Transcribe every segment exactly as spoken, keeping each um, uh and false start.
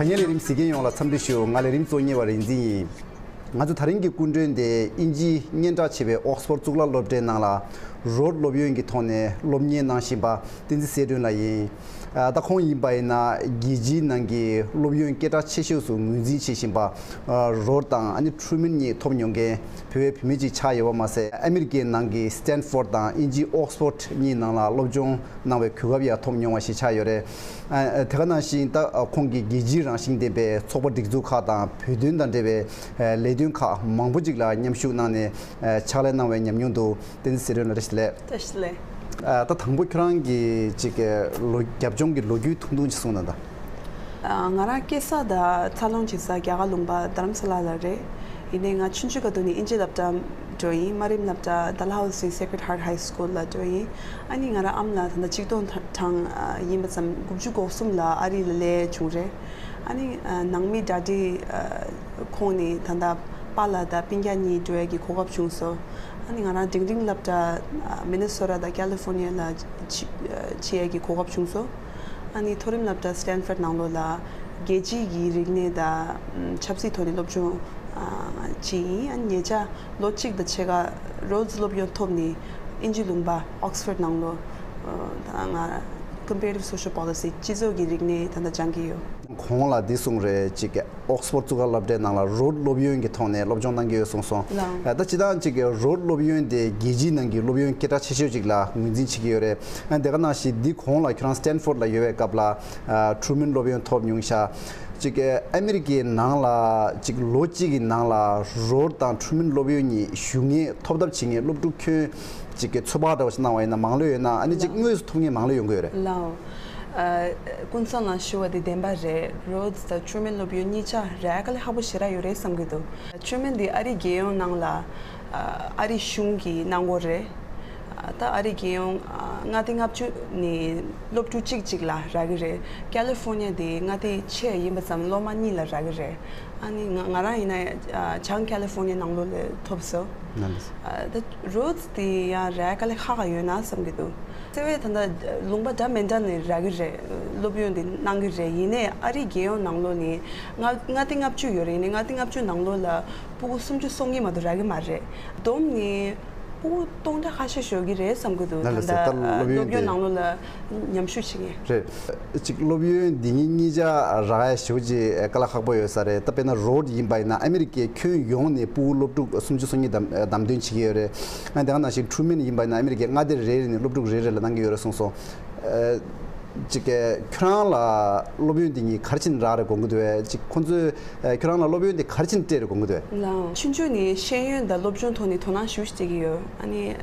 དྲ་བརྙན་ལས་རིམ་གཟིགས་མཁན་ཡོངས་ལ་འཚམས་འདྲི་ཞུ། ང་ལས་རིམ་གཙོ་གཉེར་བ་རིག་འཛིན་ཡིན། ང་ཚོ་དེ་རིང་གི་སྐུ་མགྲོན་དེ་དབྱིན་ཇིའི་སྙན་གྲགས་ཆེ་བའི་ཨོག་སི་ཕོར་གཙུག་ལག་སློབ་གྲྭའི་ནང་ལ་རོཌ་སློབ་ཡོན་གྱི་ཐོག་ནས་སློབ་གཉེར་གནང་བཞིན་པ་བསྟན་འཛིན་གསལ་སྒྲོན་ལགས་ཡིན། ཨ། ད་ཁོང་ཡིན་པ་ཡིན་ན་རྒྱལ་སྤྱིའི་ནང་གི་སློབ་ཡོན་སྐད་གྲགས་ཆེ་ཤོས་སུ་ངོས་འཛིན་བྱེད་བཞིན་པ། ཨ། རོཌ་དང་ཨ་ནི་ཁྲུ་མན་གཉིས་ཐོབ་མྱོང་མཁན་བོད་པའི་བུད་མེད་ཅིག་ཆགས་ཡོད་པ་མ་ཟད། ཨ་མི་རི་ཀའི་ནང་གི་སི་ཊན་ཕོར་ཌི་དང་དབྱིན་ཇིའི་ཨོག་སི་ཕོར་ཌི་གཉིས་ནང་ལ་སློབ་སྦྱོང་གནང་བའི་གོ་སྐབས་ཡང་ཐོབ་མྱོང་བ་ཞིག་ཆགས་ཡོད་རེད། ཨ། དེ་ག་ནང་བཞིན་ད་ཁོང་གིས་རྒྱལ་སྤྱིའི་རང་བཞིན་ལྡན་པའི་ཚོགས་པ་སྒྲིག་འཛུགས་ཁག་དང་བོད་དོན་དང་འབྲེལ་བའི་ལས་དོན་ཁག་མང་པོ་ཅིག་ལ་མཉམ་ཞུགས་གནང་ནས་ཕྱག་ལས་གནང་བའི་ཉམས་མྱོང་འདུག་བསྟན་འཛིན་གསལ་སྒྲོན་ལགས། བཀྲ་ཤིས་བདེ་ལེགས། བཀྲ་ཤིས་བདེ་ལེགས། ཨ། ད་དང་པོ་ཁྱོད་རང་གི་ཅིག་ལོ་རྒྱབ་ལྗོངས་ཀྱི་ལོ་རྒྱུས་ཐུང་ཐུང་ཅིག་གསུངས་དང་། ད། ཨ། ང་རང་སྐྱེས་ས་དང་འཚར་ལོངས་བྱེད་ས་རྒྱ་གར་ལུང་པ་རྡ་རམ་ས་ལ་ལ་རེད། ཡིན་ནའི་ང་ཆུང་ཆུང་སྐབས་དུས་ནས་དབྱིན་ཇི་སློབ་གྲྭ་འགྲོ་ཡིན། དམའ་རིམ་སློབ་གྲྭ་Dalhousie Sacred Heart High School ལ་འགྲོ་ཡིན། ཨ་ནི་ང་རང་ཨ་མ་ལགས་ད་ལྟ་ཆིག་སྟོང་གྲངས་ཡིན་པ་ཙམ་དགུ་བཅུ་གོ་གསུམ་ལ་ཨ་རི་ལ་སླེབས་བྱུང་རེད། ཨ་ནི་ནང་མི་ཌ་ཌི་ཁོང་ནི་ད་ལྟ་པཱ་ལགས་དང་སྤུན་ཀྱག་གཉིས་འགྲོ་ཡ་གི་གོ་སྐབས་བྱུང་སོང་། ཨ་ནི་ང་རང་འབྲིང་རིམ་སློབ་གྲྭ་Minnesota དང་California ལ་ཕྱི་ཕྱི་ཡ་གི་གོ་སྐབས་བྱུང་སོང་། ཨ་ནི་མཐོ་རིམ་སློབ་གྲྭ་Stanford ནང་ལོགས་ལ་རྒྱལ་སྤྱིའི་གི་རིག་གནས་དང་ཆབ་སྲིད་ཐོག་ནས་སློབ་སྦྱོང་ཨ་བྱས་ཡིན། ཨ་ནི་ཉེ་ཆར་ལོ་གཅིག་དང་ཕྱེད་ཀ་Rhodes སློབ་ཡོན་ཐོབ་ནས་དབྱིན་ཇི་ལུང་པ་Oxford ནང་ལོགས་ཨ་ད་ང་Comparative Social Policy སྤྱི་ཚོགས་ཀྱི་རིག་གནས་ད་ལྟ་སྦྱང་གི་ཡོད། ཁོང་ལ་འདི་གསུངས་རེད། ཅིག་ཨོག་སི་ཕོར་གཙུག་ལག་སློབ་གྲྭའི་ནང་ལ་རོཌ་སློབ་ཡོན་གྱི་ཐོག་ནས་སློབ་སྦྱོང་གནང་གི་ཡོད་གསུངས་སོང་། ལགས། ད་སྤྱིར་བཏང་ཅིག་རོཌ་སློབ་ཡོན་དེ་རྒྱལ་སྤྱིའི་ནང་གི་སློབ་ཡོན་སྐད་གྲགས་ཆེ་ཤོས་ཅིག་ལ་ངོས་འཛིན་བྱེད་ཀྱི་ཡོད་རེད། ཨ། དེ་ག་ནང་བཞིན་འདི་གོང་ལ་ཁྱོད་རང་Stanford ལ་ཡོད་པའི་སྐབས་ལ་ཨ་ཁྲུ་མན་སློབ་ཡོན་ཐོབ་མྱོང་ཤག་ཅིག་ཨ་མི་རི་ཀའི་ནང་ལ་ཅིག་ལོ་གཅིག་གི་ནང་ལ་རོཌ་དང་ཁྲུ་མན་སློབ་ཡོན་གཉིས་ཞུ་མཁན་ཐོབ་ཐབས་བྱེད་མཁན་སློབ་ཕྲུག་ཁྱོན་ཅིག་གི་ཚོད་དཔག་འདྲ་བོ་ཞིག་གནང་བ་ཡིན་ན་མང་ལོས་ཡོད་ན། ཨ་ནི་ཅིག་ལགས། དངོས་སུ་ཐོབ་མཁན་མང་ལོས་ཡོང་གི་ཡོད་རེད། ལགས། ཨ། ཀུན་བཟང་ལགས་ཞུ་བ་དེ་བདེན་པ་རེད། Rhodes དང་Truman སློབ་ཡོན་གཉིས་ཆ་རག་ཡ་དཀའ་ལས་ཁག་པོ་ཞེ་དྲག་ཡོད་རེད་བསམ་གྱི་འདུག Truman དེ་ཨ་རིའི་རྒྱལ་ཡོངས་ནང་ལ་ཨ་ཨ་རིའི་གཞུང་གི་གནང་སྒོ་རེད། ཨ། ད་ཨ་རིའི་རྒྱལ་ཡོངས་ཨ་མངའ་སྡེ་ལྔ་བཅུ་ནས་སློབ་ཕྲུག་གཅིག་གཅིག་ལ་རག་གི་རེད། California དེ་མངའ་སྡེ་ཆེ་ཡིན་པ་ཙམ་སློབ་མ་གཉིས་ལ་རག་གི་རེད། ཨ་ནི་ང་ང་རང་ཡིན་ན་ཨ་བྱང་California ནང་ལོགས་ལ་ཐོབ་སོང་། ལགས། ཨ། ད་Rhodes དེ་ཡང་རག་དཀའ་ལས་ཁག་ཁག་ཡོད་ན་བསམ་གྱི་འདུག་བརྩེ་བས་ད་ལྟ་ལུང་པ་འདྲ་མི་འདྲ་ནས་རག་གི་རེད། སློབ་ཡོན་དེ་གནང་གི་རེད། ཡིན་ནའི་ཨ་རིའི་རྒྱལ་ཡོངས་ནང་ལོགས་ནས་མངའ་མངའ་སྡེ་ལྔ་བཅུ་ཡོད་རེད། ཡིན་ནའི་མངའ་སྡེ་ལྔ་བཅུ་ནང་ལོགས་ལ་སྤུ་གུ་སུམ་ཅུ་སོ་གཉིས་མ་གཏོགས་རག་གི་མ་རེད། བསྡོམས་ནས་སྤུ་གུ་སྟོང་ཕྲག་ཁ་ཤས་ཤིག་ཡོད་ཀྱི་རེད་བསམ་གྱི་འདུག་ད་ལྟ་ལྟར་ཨ་སློབ་ཡོན་སློབ་ཡོན་དེ་ནང་ལོགས་ལ་ཉམས་ཞིབ་བྱེད་མཁན། རེད། གཅིག་སློབ་ཡོན་འདི་གཉིས་གཉིས་ཆ་རག་ཡ་ཞེ་པོ་ཅིག་དཀའ་ལས་ཁག་པོ་ཡོད་ས་རེད། ད་དཔེར་ན་རོཌ་ཡིན་པ་ཡིན་ན་ཨ་མི་རི་ཀའི་ཁྱོན་ཡོངས་ནས་སྤུ་གུ་སློབ་ཕྲུག་སུམ་ཅུ་སོ་གཉིས་བདམས་བདམས་ཐོན་བྱེད་ཀྱི་ཡོད་རེད། ཨ། དེ་ག་ནང་བཞིན་ཁྲུ་མན་ཡིན་པ་ཡིན་ན་ཨ་མི་རི་ཀའི་མངའ་སྡེ་རེ་རེ་ནས་སློབ་ཕྲུག་རེ་རེ་ལ་གནང་གི་ཡོད་རེད་གསུངས་སོང་། ཨ། གཅིག་ཁྱོད་རང་ལ་སློབ་ཡོན་འདི་གཉིས་ག་རེ་བྱས་ནས་རག་རེད་དགོངས་ཀྱི་འདུག་གས། གཅིག་ཁོང་ཚོས་ཨ་ཁྱོད་རང་ལ་སློབ་ཡོན་འདི་ག་རེ་བྱས་ནས་སྤྲད་རེད་དགོངས་ཀྱི་འདུག་གས། ལགས། ཆུང་ཆུང་ནས་ཤེས་ཡོན་དང་སློབ་སྦྱོང་ཐོག་ནས་དོ་སྣང་ཞེ་པོ་ཅིག་བྱེད་ཀྱི་ཡོད། ཨ་ནི་ཨ་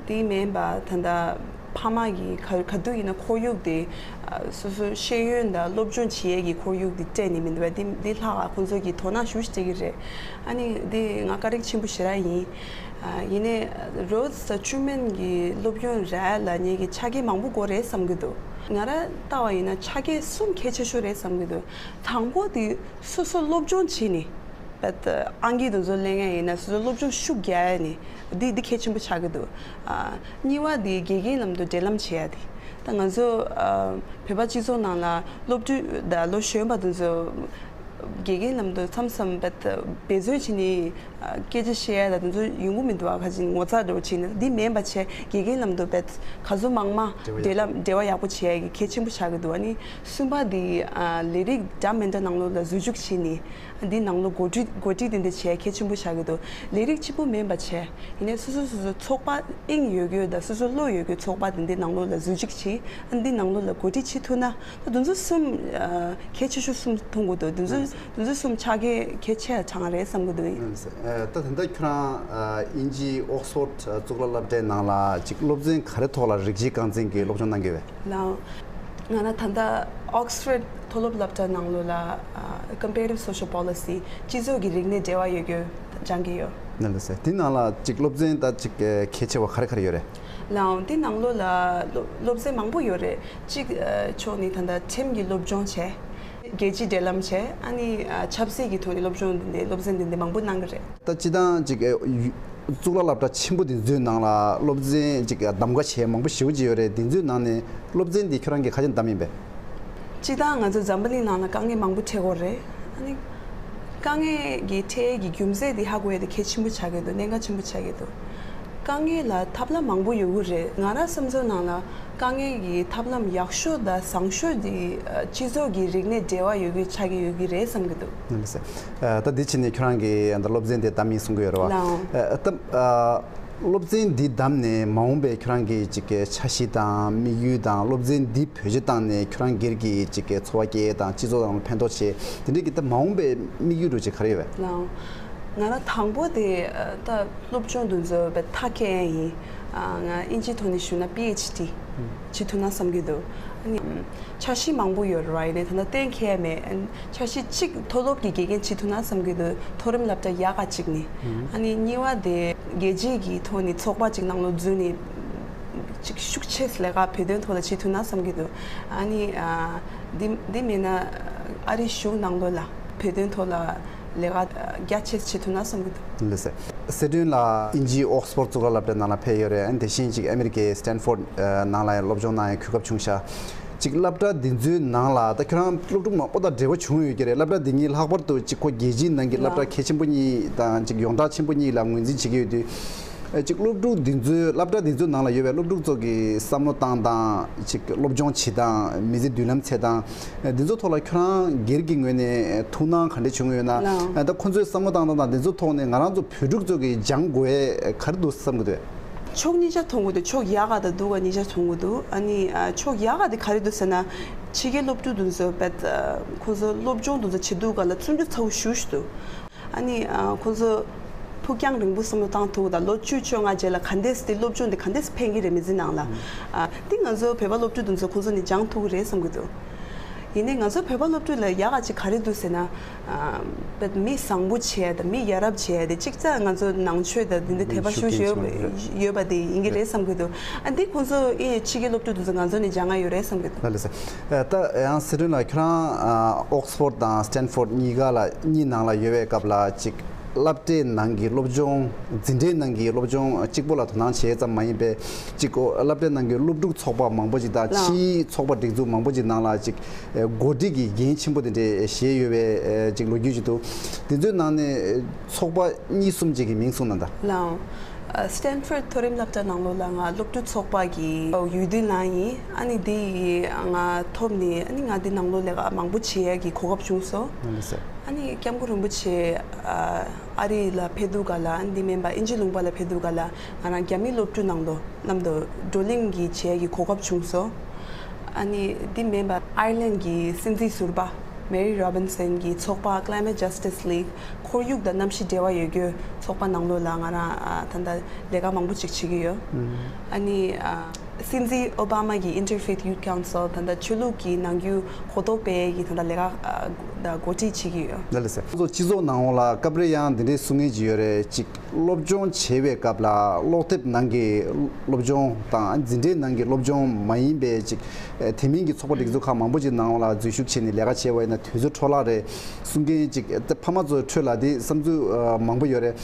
དེ་མིན་པ་ད་ལྟ་ཕ་མ་གིས་ག་ག་དུས་ཡིན་ན་ཁོར་ཡུག་དེ་ཨ་སོ་སོའི་ཤེས་ཡོན་དང་སློབ་སྦྱོང་བྱེད་ཡས་ཀྱི་ཁོར་ཡུག་དེ་སྤྲད་ནས་མི་འདུག་པས། དེ་དེ་ལྷག་ཁོང་ཚོ་གིས་དོ་སྣང་ཞེ་པོ་ཅིག་བྱེད་ཀྱི་རེད། ཨ་ནི་དེ་ང་བཀའ་དྲིན་ཆེན་པོ་ཞེ་དྲག་ཡིན། ཨ་ཡིན་ནའི་རོཌ་དང་ཁྲུ་མན་གྱི་སློབ་ཡོན་རག་ཡ་ལ་ངེད་ཀྱི་ཆ་རྐྱེན་མང་པོ་དགོས་རེད་བསམ་གྱི་འདུག་ང་རང་ལྟ་བ་ཡིན་ན་ཆ་རྐྱེན་གསུམ་གལ་ཆེ་ཤོས་རེད་བསམ་གྱི་འདུག་དང་པོ་དེ་སོ་སོ་སློབ་སྦྱོང་བྱས་ནས། བད་ཨང་ཀི་དེ་ཚོ་ལེན་ཡ་ཡིན་ན་སོ་སོ་སློབ་སྦྱོང་ཤུགས་རྒྱག་ཡ་ནི་འདི་འདི་གལ་ཆེན་པོ་ཆགས་ཀྱི་འདུག་ཨ་གཉིས་པ་དེ་དགེ་རྒན་ལམ་དུ་འབྲེལ་ལམ་བྱེད་ཡ་དེ། ད་ང་ཚོ་ཨ་བོད་པ་སྤྱི་ཚོགས་ནང་ལ་སློབ་ཕྲུག་དང་ལོ་གཞོན་པ་དེ་ཚོ་དགེ་རྒན་ལམ་དུ་མཚམས་མཚམས་བད་འབད་བརྩོན་བྱས་ནས་ཨ་སྐད་ཆ་བཤད་ཡ་ད་དེ་ཚོ་ཡོང་གི་མི་འདུག་ཨ་ཁ་ཅིག་ངོ་ཚ་འདྲ་བོ་བྱས་ནས། འདི་མིན་པ་བྱས་དགེ་རྒན་ལམ་དུ་བད་ག་ཚོད་མང་མང་འབྲེལ་བ་འབྲེལ་ལམ་འབྲེལ་བ་ཡག་པོ་བྱེད་ཡ་གི་གལ་ཆེན་པོ་ཆགས་ཀྱི་འདུག་ཨ་ནི་གསུམ་པ་དེ་ཨ་ལས་རིགས་འདྲ་མི་འདྲ་ནང་ལོགས་ལ་འཛུལ་ཞུགས་བྱས་ནས། འདི་ནང་ལོགས་འགོ་ཁྲིད་འགོ་ཁྲིད་དེ་འདྲ་བྱས་གལ་ཆེན་པོ་ཆགས་ཀྱི་འདུག་ལས་རིགས་གཅིག་པུ་མིན་པ་བྱས། ཡིན་ནའི་སོ་སོ་སོ་སོ་ཚོགས་པ་དབྱིངས་ཡོད་རྒྱུ་དང་སོ་སོ་བློ་ཡོད་རྒྱུ་ཚོགས་པ་དེ་འདྲའི་ནང་ལོགས་ལ་འཛུལ་ཞུགས་བྱས། ཨ་འདི་ནང་ལོགས་ལ་འགོ་ཁྲིད་བྱེད་ཐུབ་ན་ད་དེ་ཚོ་གསུམ་ཨ་གལ་ཆེ་ཤོས་གསུམ་མཐོང་གི་འདུག་དེ་ཚོ་དེ་ཚོ་གསུམ་ཆ་ག་གལ་ཆེ་ཆགས་རེད་བསམ་གྱི་འདུག་ཨ་ད་ད་ལྟ་ཁྱོད་རང་ཨ་དབྱིན་ཇིའི་ཨོག་སི་ཕོར་ཌི་གཙུག་ལག་སློབ་གྲྭའི་ནང་ལ་ཅིག་སློབ་ཚན་ག་རེ་ཐོག་ལ་རིགས་གཅིག་རྐང་འཛིན་གྱི་སློབ་སྦྱོང་གནང་གི་ཡོད་པས། ལགས། ང་རང་ད་ལྟ་Oxford མཐོ་སློབ་སློབ་གྲྭ་ནང་ལོགས་ལ་ཨ་Comparative Social Policy སྤྱི་ཚོགས་ཀྱི་རིག་གནས་འབྲེལ་བ་ཡོད་རྒྱུ་སྦྱང་གི་ཡོད། ལགས་སོ། དེ་ནང་ལ་ཅིག་སློབ་ཚན་ད་ཅིག་གལ་ཆེ་བ་ག་རེ་ག་རེ་ཡོད་རེད། ལགས། དེ་ནང་ལོགས་ལ་སློབ་སློབ་ཚན་མང་པོ་ཡོད་རེད། གཅིག་ཨ་ཕྱོགས་ནས་ད་ལྟ་ཁྲིམས་ཀྱི་སློབ་སྦྱོང་བྱས། རྒྱལ་སྤྱིའི་འབྲེལ་ལམ་བྱས། ཨ་ནི་ཨ་ཆབ་སྲིད་ཀྱི་ཐོག་ནས་སློབ་སྦྱོང་འདི་འདྲའི་སློབ་ཚན་འདི་འདྲའི་མང་པོ་གནང་གི་རེད། ད་སྤྱིར་བཏང་ཅིག་ཨ་ཡུ་གཙུག་ལག་སློབ་གྲྭ་ཆེན་པོ་འདི་ཚོའི་ནང་ལ་སློབ་ཚན་ཅིག་གདམ་ག་བྱས་མང་པོ་ཞེ་པོ་ཅིག་ཡོད་རེད། འདི་ཚོའི་ནང་ནས་སློབ་ཚན་འདི་ཁྱོད་རང་གིས་ག་ཚོད་གདམ་ཡིན་པས། སྤྱིར་བཏང་ང་ཚོ་འཛམ་བུ་གླིང་ནང་ལ་དཀའ་ངལ་མང་པོ་འཕྲད་ཀྱི་ཡོད་རེད། ཨ་ནི་དཀའ་ངལ་གྱི་འཕྲད་ཡས་ཀྱི་རྒྱུ་མཚན་དེ་ཧ་གོ་ཡས་དེ་གལ་ཆེན་པོ་ཆགས་ཀྱི་འདུག་གནད་འགག་ཆེན་པོ་ཆགས་ཀྱི་འདུག་དཀའ་ངལ་ལ་ཐབས་ལམ་མང་པོ་ཡོད་ཀྱི་རེད། ང་རང་བསམ་ཚུལ་ནང་ལ་དཀའ་ངལ་གྱི་ཐབས་ལམ་ཡག་ཤོས་དང་བཟང་ཤོས་དེ་སྤྱི་ཚོགས་ཀྱི་རིག་གནས་འབྲེལ་བ་ཡོད་རྒྱུ་ཆགས་ཀྱི་ཡོད་ཀྱི་རེད་བསམ་གྱི་འདུག་ལགས་སོ། ད་འདི་ཕྱི་ནས་ཁྱོད་རང་གིས་ད་སློབ་ཚན་དེ་བདམས་ཡིན་གསུང་གི་ཡོད་རེད་བ། ལགས། ད། སློབ་ཚན་འདི་བདམས་ནས་མ་འོངས་པའི་ཁྱོད་རང་གི་ཅིག་གི་འཆར་གཞི་དང་དམིགས་ཡུལ་དང་སློབ་ཚན་འདི་བེད་སྤྱོད་བཏང་ནས་ཁྱོད་རང་སྒེར་གྱི་ཅིག་གི་འཚོ་བ་སྐྱེལ་དང་སྤྱི་ཚོགས་ནང་ལ་ཕན་ཐོགས་བྱེད་དེ་འདྲའི་གི་ད་མ་འོངས་པའི་དམིགས་ཡུལ་འདྲ་ཅིག་ག་རེ་ཡོད་པས། ལགས། ང་རང་དང་པོ་དེ་ད་སློབ་སྦྱོང་འདི་ཚོ་བས་མཐར་འཁྱོལ་ཡིན། ང་དབྱིན་ཇིའི་ཐོག་ནས་ཞུས་ན་པི་ཨེཆ་ཌི་བྱེད་ཐུབ་ན་བསམ་གྱི་འདུག་ཨ་ནི་འཆར་གཞི་མང་པོ་ཡོད་རེད་བ། ཡིན་ནའི་ད་ལྟ་གཏན་འཁེལ་མེད། འཆར་གཞི་གཅིག་མཐོ་སློབ་ཀྱི་དགེ་རྒན་བྱེད་ཐུབ་ན་བསམ་གྱི་འདུག་མཐོ་རིམ་སློབ་གྲྭ་ཡག་ག་གཅིག་ནས། ཨ་ནི་གཉིས་པ་དེ་རྒྱལ་སྤྱིའི་གི་ཐོག་ནས་ཚོགས་པ་གཅིག་ནང་ལོགས་འཛུལ་ནས་ཅིག་ཤུགས་ཆེ་ལས་ཀ་བོད་དོན་ཐོག་ལ་བྱེད་ཐུབ་ན་བསམ་གྱི་འདུག་ཨ་ནི་འདི་འདི་མིན་ན་ཨ་རིའི་གཞུང་ནང་ལོགས་ལ་བོད་དོན་ཐོག་ལ་ལས་ཀ་རྒྱ་ཆེ་བྱེད་ཐུབ་ན་བསམ་གྱི་འདུག་ལགས་སོ། སི་ཁྲོན་ལ་དབྱིན་ཇིའི་ཨོག་སི་ཕོར་གཙུག་ལག་སློབ་གྲྭའི་ནང་ལ་ཕེབས་ཡོད་རེད། ཨ་ནི་དེ་བཞིན་ཅིག་ཨ་མི་རི་ཀའི་སི་ཊན་ཕོར་ཌི་ནང་ལ་ཡང་སློབ་སྦྱོང་གནང་ཡའི་གོ་སྐབས་བྱུང་ཤག་ཅིག་སློབ་གྲྭ་འདི་ཚོའི་ནང་ལ་ད་ཁྱོད་རང་སློབ་ཕྲུག་མང་པོ་དང་འབྲེལ་བ་བྱུང་ཡོད་ཀྱི་རེད། སློབ་གྲྭ་འདི་གཉིས་ལྷག་པར་དུ་ཅིག་ཁོ་རྒྱལ་སྤྱིའི་ནང་གི་སློབ་གྲྭ་གལ་ཆེན་པོ་གཉིས་དང་ཅིག་ཡོངས་གྲགས་ཆེན་པོ་གཉིས་ལ་ངོས་འཛིན་བྱེད་ཀྱི་ཡོད་དུས། ཨ་ཅིག་སློབ་ཕྲུག་འདི་ཚོའི་སློབ་གྲྭ་འདི་ཚོའི་ནང་ལ་ཡོད་པའི་སློབ་ཕྲུག་ཚོ་གི་བསམ་བློ་བཏང་སྟངས། ཅིག་སློབ་སྦྱོང་བྱེད་སྟངས། མི་ཚེ་མདུན་ལམ་འཚོལ་སྟངས། འདི་ཚོ་ཐོག་ལ་ཁྱོད་རང་སྒེར་གྱི་ངོས་ནས་ཐུགས་སྣང་ག་འདྲ་བྱུང་ཡོད་ན། ལགས། ད་ཁོ་ཚོའི་བསམ་བློ་བཏང་སྟངས་དང་འདི་ཚོ་ཐོག་ནས་ང་རང་ཚོ་བོད་ཕྲུག་ཚོ་གི་སྦྱང་དགོས་ག་རེ་འདུག་བསམ་གྱི་འདུག་ཕྱོགས་གཉིས་ཆ་མཐོང་གི་འདུག་ཕྱོགས་ཡག་ག་དང་སྡུག་ག་གཉིས་ཆ་མཐོང་གི་འདུག་ཨ་ནི་ཨ་ཕྱོགས་ཡག་ག་དེ་ག་རེ་འདུག་ཟེར་ན། ཕྱི་རྒྱལ་སློབ་ཕྲུག་འདི་ཚོ་བས་ཁོ་ཚོ་སློབ་སྦྱོང་འདི་ཚོ་བྱེད་དུས་ག་ལ་བརྩོན་འགྲུས་ཚ་པོ་ཞེ་པོ་ཞིག་འདུག་ཨ་ནི་ཨ་ཁོ་ཚོ་ཕུགས་རྒྱང་རིང་པོ་བསམ་བློ་བཏང་ཐུབ་དང་ལོ་བཅུ་བཅོ་ལྔ་རྗེས་ལ་ག་འདྲས་དེ་སློབ་སྦྱོང་དེ་ག་འདྲས་ཕན་གྱི་རེད་མི་ཚེ་ནང་ལ། ཨ་དེ་ང་ཚོ་བོད་པ་སློབ་ཕྲུག་དེ་ཚོ་ཁོ་ཚོ་ནས་སྦྱང་ཐུབ་ཀྱི་རེད་བསམ་གྱི་འདུག་ཡིན་ནའི་ང་ཚོ་བོད་པ་སློབ་ཕྲུག་ལ་ཡག་ག་ཅིག་ག་རེ་འདུག་ཟེར་ན། ཨ་བས་མི་བཟང་པོ་བྱས་དང་མི་ཡ་རབས་བྱས་དེ་གཅིག་ཙམ་ང་ཚོ་ནང་ཆོས་དང་དེ་འདྲ་དད་པ་ཤུགས་ཆེ་ཡོད་པ་དེ་ཡིན་གྱི་རེད་བསམ་གྱི་འདུག་ཨ་འདི་ཁོ་ཚོ་ཨེ་ཕྱི་རྒྱལ་སློབ་ཕྲུག་དེ་ཚོ་ང་ཚོ་ནས་སྦྱང་ང་ཡོད་རེད་བསམ་གྱི་འདུག་ལགས་སོ། ད་ཡང་སི་ཁྲོན་ལ་ཁྱོད་རང་ཨོག་སི་ཕོར་ཌི་དང་སི་ཊན་ཕོར་ཌི་གཉིས་ཀ་ལ་གཉིས་ནང་ལ་ཡོད་པའི་སྐབས་ལ་ཅིག་སློབ་གྲྭའི་ནང་གི་སློབ་སྦྱོང་འཛིན་གྲྭའི་ནང་གི་སློབ་སྦྱོང་གཅིག་པོ་ལ་དོ་སྣང་བྱེད་ཙམ་མ་ཡིན་པའི་ཅིག་སློབ་གྲྭའི་ནང་གི་སློབ་ཕྲུག་ཚོགས་པ་མང་པོ་ཅིག་དང་ལགས། ཕྱིའི་ཚོགས་པ་སྒྲིག་འཛུགས་མང་པོ་ཅིག་ནང་ལ་ཅིག་འགོ་ཁྲིད་ཀྱི་འགན་ཆེན་པོ་དེ་འདྲ་བཞེས་ཡོད་པའི་ཅིག་ལོ་རྒྱུས་ཅིག་འདུག་དེ་ཚོའི་ནང་ནས་ཚོགས་པ་གཉིས་གསུམ་ཅིག་གི་མིང་གསུངས་ན་ད། ལགས། སི་ཊན་ཕོར་ཌི་མཐོ་རིམ་སློབ་གྲྭ་ནང་ལོགས་ལ་ང་སློབ་ཕྲུག་ཚོགས་པ་གི་འོས་བསྡུ་གནང་ཡིན། ཨ་ནི་འདི་ཡི་ང་ཐོབ་ནས་ཨ་ནི་ང་འདི་ནང་ལོགས་ལས་ཀ་མང་པོ་བྱེད་ཡ་གི་གོ་སྐབས་བྱུང་སོང་། ཨ་ནི་སྐྱབས་མགོན་རིན་པོ་ཆེ་ཨ་རི་ལ་ཕེབས་དུས་ག་ལ་ཨ་ནི་འདི་མིན་པ་དབྱིན་ཇི་ལུང་པ་ལ་ཕེབས་དུས་ག་ལ་ང་རང་རྒྱ་མི་སློབ་ཕྲུག་ནང་ལོགས་ལམ་དུ་བགྲོ་གླེང་གི་བྱེད་ཡ་གི་གོ་སྐབས་བྱུང་སོང་། ཨ་ནི་འདི་མིན་པ་ཨའི་ལན་གྱི་སྲིད་འཛིན་ཟུར་པ་མེ་རི་རོ་བིན་སན་གྱི་ཚོགས་པ་Climate Justice League ཁོར་ཡུག་དང་གནམ་གཤིས་འབྲེལ་བ་ཡོད་རྒྱུའི་ཚོགས་པ་ནང་ལོགས་ལ་ང་རང་ཨ་ད་ལྟ་ལས་ཀ་མང་པོ་ཅིག་བྱེད་ཀྱི་ཡོད། ཨ་ནི་ཨ་སྲིད་འཛིན་ཨོ་བྷ་མ་གི་Interfaith Youth Council ད་ལྟ་ཆོས་ལུགས་ཀྱི་ནང་རྒྱུད་གོ་རྟོགས་སྤེལ་ཡས་ཀྱི་ད་ལྟ་ལས་ཀ་ཨ་ད་འགོ་ཁྲིད་བྱེད་ཀྱི་ཡོད། ལགས་སོ། སྤྱི་ཚོགས་ནང་ལ་སྐབས་རེ་ཡང་འདི་འདྲའི་གསུང་མཁན་ཅིག་ཡོད་རེད། ཅིག་སློབ་སྦྱོང་བྱེད་པའི་སྐབས་ལ་ཀློག་དེབ་ནང་གི་སློབ་སྦྱོང་དང་འཛིན་གྲྭའི་ནང་གི་སློབ་སྦྱོང་མ་ཡིན་པའི་ཅིག་དེ་མིན་གྱི་ཚོགས་པ་སྒྲིག་འཛུགས་ཁག་མང་པོ་ཅིག་ནང་ལ་འཛུལ་ཞུགས་བྱས་ནས་ལས་ཀ་བྱས་པ་ཡིན་ན་དུས་ཚོད་འཕྲོ་བརླག་རེད་གསུང་མཁན་ཅིག་ཕ་མ་ཚོའི་ཁྲོད་ལ་དེ་བསམ་ཚུལ་མང་པོ་ཡོད་རེད།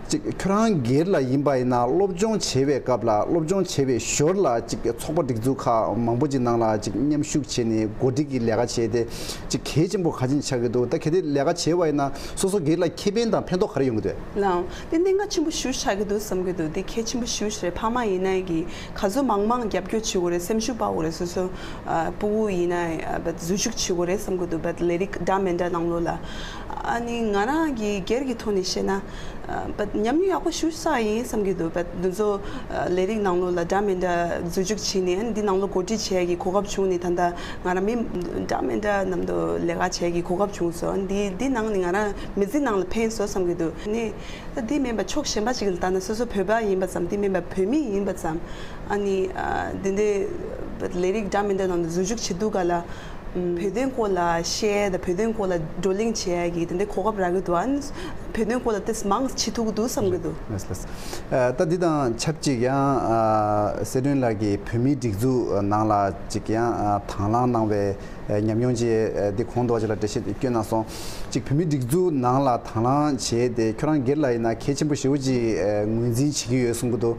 ཅིག་ཁྱོད་རང་སྒེར་ལ་ཡིན་པ་ཡིན་ན་སློབ་སྦྱོང་བྱེད་པའི་སྐབས་ལ་སློབ་སྦྱོང་བྱེད་པའི་ཞོར་ལ་ཅིག་ཚོགས་པ་སྒྲིག་འཛུགས་ཁག་མང་པོ་ཅིག་ནང་ལ་ཅིག་མཉམ་ཞུགས་བྱས་ནས་འགོ་ཁྲིད་ཀྱི་ལས་ཀ་བྱས་ཏེ་ཅིག་གལ་ཆེན་པོ་ག་ཅིག་ཆགས་ཀྱི་འདུག་ད་གལ་ཏེ་ལས་ཀ་བྱས་པ་ཡིན་ན་སོ་སོ་སྒེར་ལ་ཁེ་ཕན་དང་ཕན་ཐོགས་ག་རེ་ཡོང་གི་འདུག་ལགས། དེ་གནད་འགག་ཆེན་པོ་ཞེ་པོ་ཆགས་ཀྱི་འདུག་བསམ་གྱི་འདུག་དེ་གལ་ཆེན་པོ་ཞེ་པོ་ཞིག་རེད། ཕ་མ་ཡིན་ནའི་གི་ག་ཚོད་མང་མང་རྒྱབ་སྐྱོར་བྱེད་དགོས་རེད། སེམས་ཤུགས་སྤར་དགོས་རེད། སོ་སོ་ཨ་སྤུ་གུ་ཡིན་ནའི་ཨ་བས་འཛུལ་ཞུགས་བྱེད་དགོས་རེད་བསམ་གྱི་འདུག་བས་ལས་རིགས་འདྲ་མི་འདྲ་ནང་ལོགས་ལ། ཨ་ནི་ང་རང་གི་སྒེར་གྱི་ཐོག་ནས་བཤད་ན་ཨ་བས་ཉམས་མྱོང་ཡག་པོ་ཞེ་པོ་བསགས་ཡིན་བསམ་གྱི་འདུག་བས་འདི་ཚོ་ཨ་ལས་རིགས་ནང་ལོགས་ལ་འདྲ་མི་འདྲ་འཛུལ་ཞུགས་བྱས་ནས་ཨ་ནི་འདི་ནང་ལོགས་འགོ་ཁྲིད་བྱེད་ཡ་གི་གོ་སྐབས་བྱུང་ནས་ད་ལྟ་ང་རང་མི་འདྲ་མི་འདྲ་ནང་དུ་ལས་ཀ་བྱེད་ཀྱི་གོ་སྐབས་བྱུང་སོང་། འདི་འདི་ནང་ནས་ང་རང་མི་ཚེ་ནང་ལ་ཕན་སོང་བསམ་གྱི་འདུག་ནི་ད་འདི་མིན་པ་ཕྱོགས་གཞན་པ་ཅིག་ལ་ལྟ་ན་སོ་སོ་བོད་པ་ཡིན་པ་ཙམ་འདི་མིན་པ་བོད་མི་ཡིན་པ་ཙམ་ཨ་ནི་ཨ་འདི་འདྲའི་ལས་རིགས་འདྲ་མི་འདྲ་ནང་དུ་འཛུལ་ཞུགས་བྱེད་དུས་ག་ལ་བོད་དོན་སྐོར་ལ་བཤད་དང་བོད་དོན་སྐོར་ལ་བགྲོ་གླེང་བྱེད་ཡ་གི་དེ་འདྲའི་གོ་སྐབས་རག་གི་འདུག་ཨ་ནི་བོད་དོན་སྐོར་ལ་ཏིས་མང་བྱེད་ཐུབ་ཀྱི་འདུག་བསམ་གྱི་འདུག་ལགས་ལགས། ད་འདི་དང་ཆབས་ཅིག་ཡང་ཨ་སི་ཁྲོན་ལགས་ཀྱིས་བོད་མིའི་སྒྲིག་འཛུགས་ནང་ལ་ཅིག་ཡང་ཨ་དང་བླངས་གནང་བའི་ཉམས་མྱོང་ཅིག་འདི་གོང་དུ་བ་ཅིག་ལ་འགྲེལ་བཤད་བསྐྱོན་གནང་སོང་། ཅིག་བོད་མིའི་སྒྲིག་འཛུགས་ནང་ལ་དང་བླངས་བྱས་ཏེ་ཁྱོད་རང་སྒེར་ལ་ཡིན་ན་གལ་ཆེན་པོ་ཞེ་པོ་ཅིག་ངོས་འཛིན་བྱེད་ཀྱི་ཡོད་གསུང་གི་འདུག་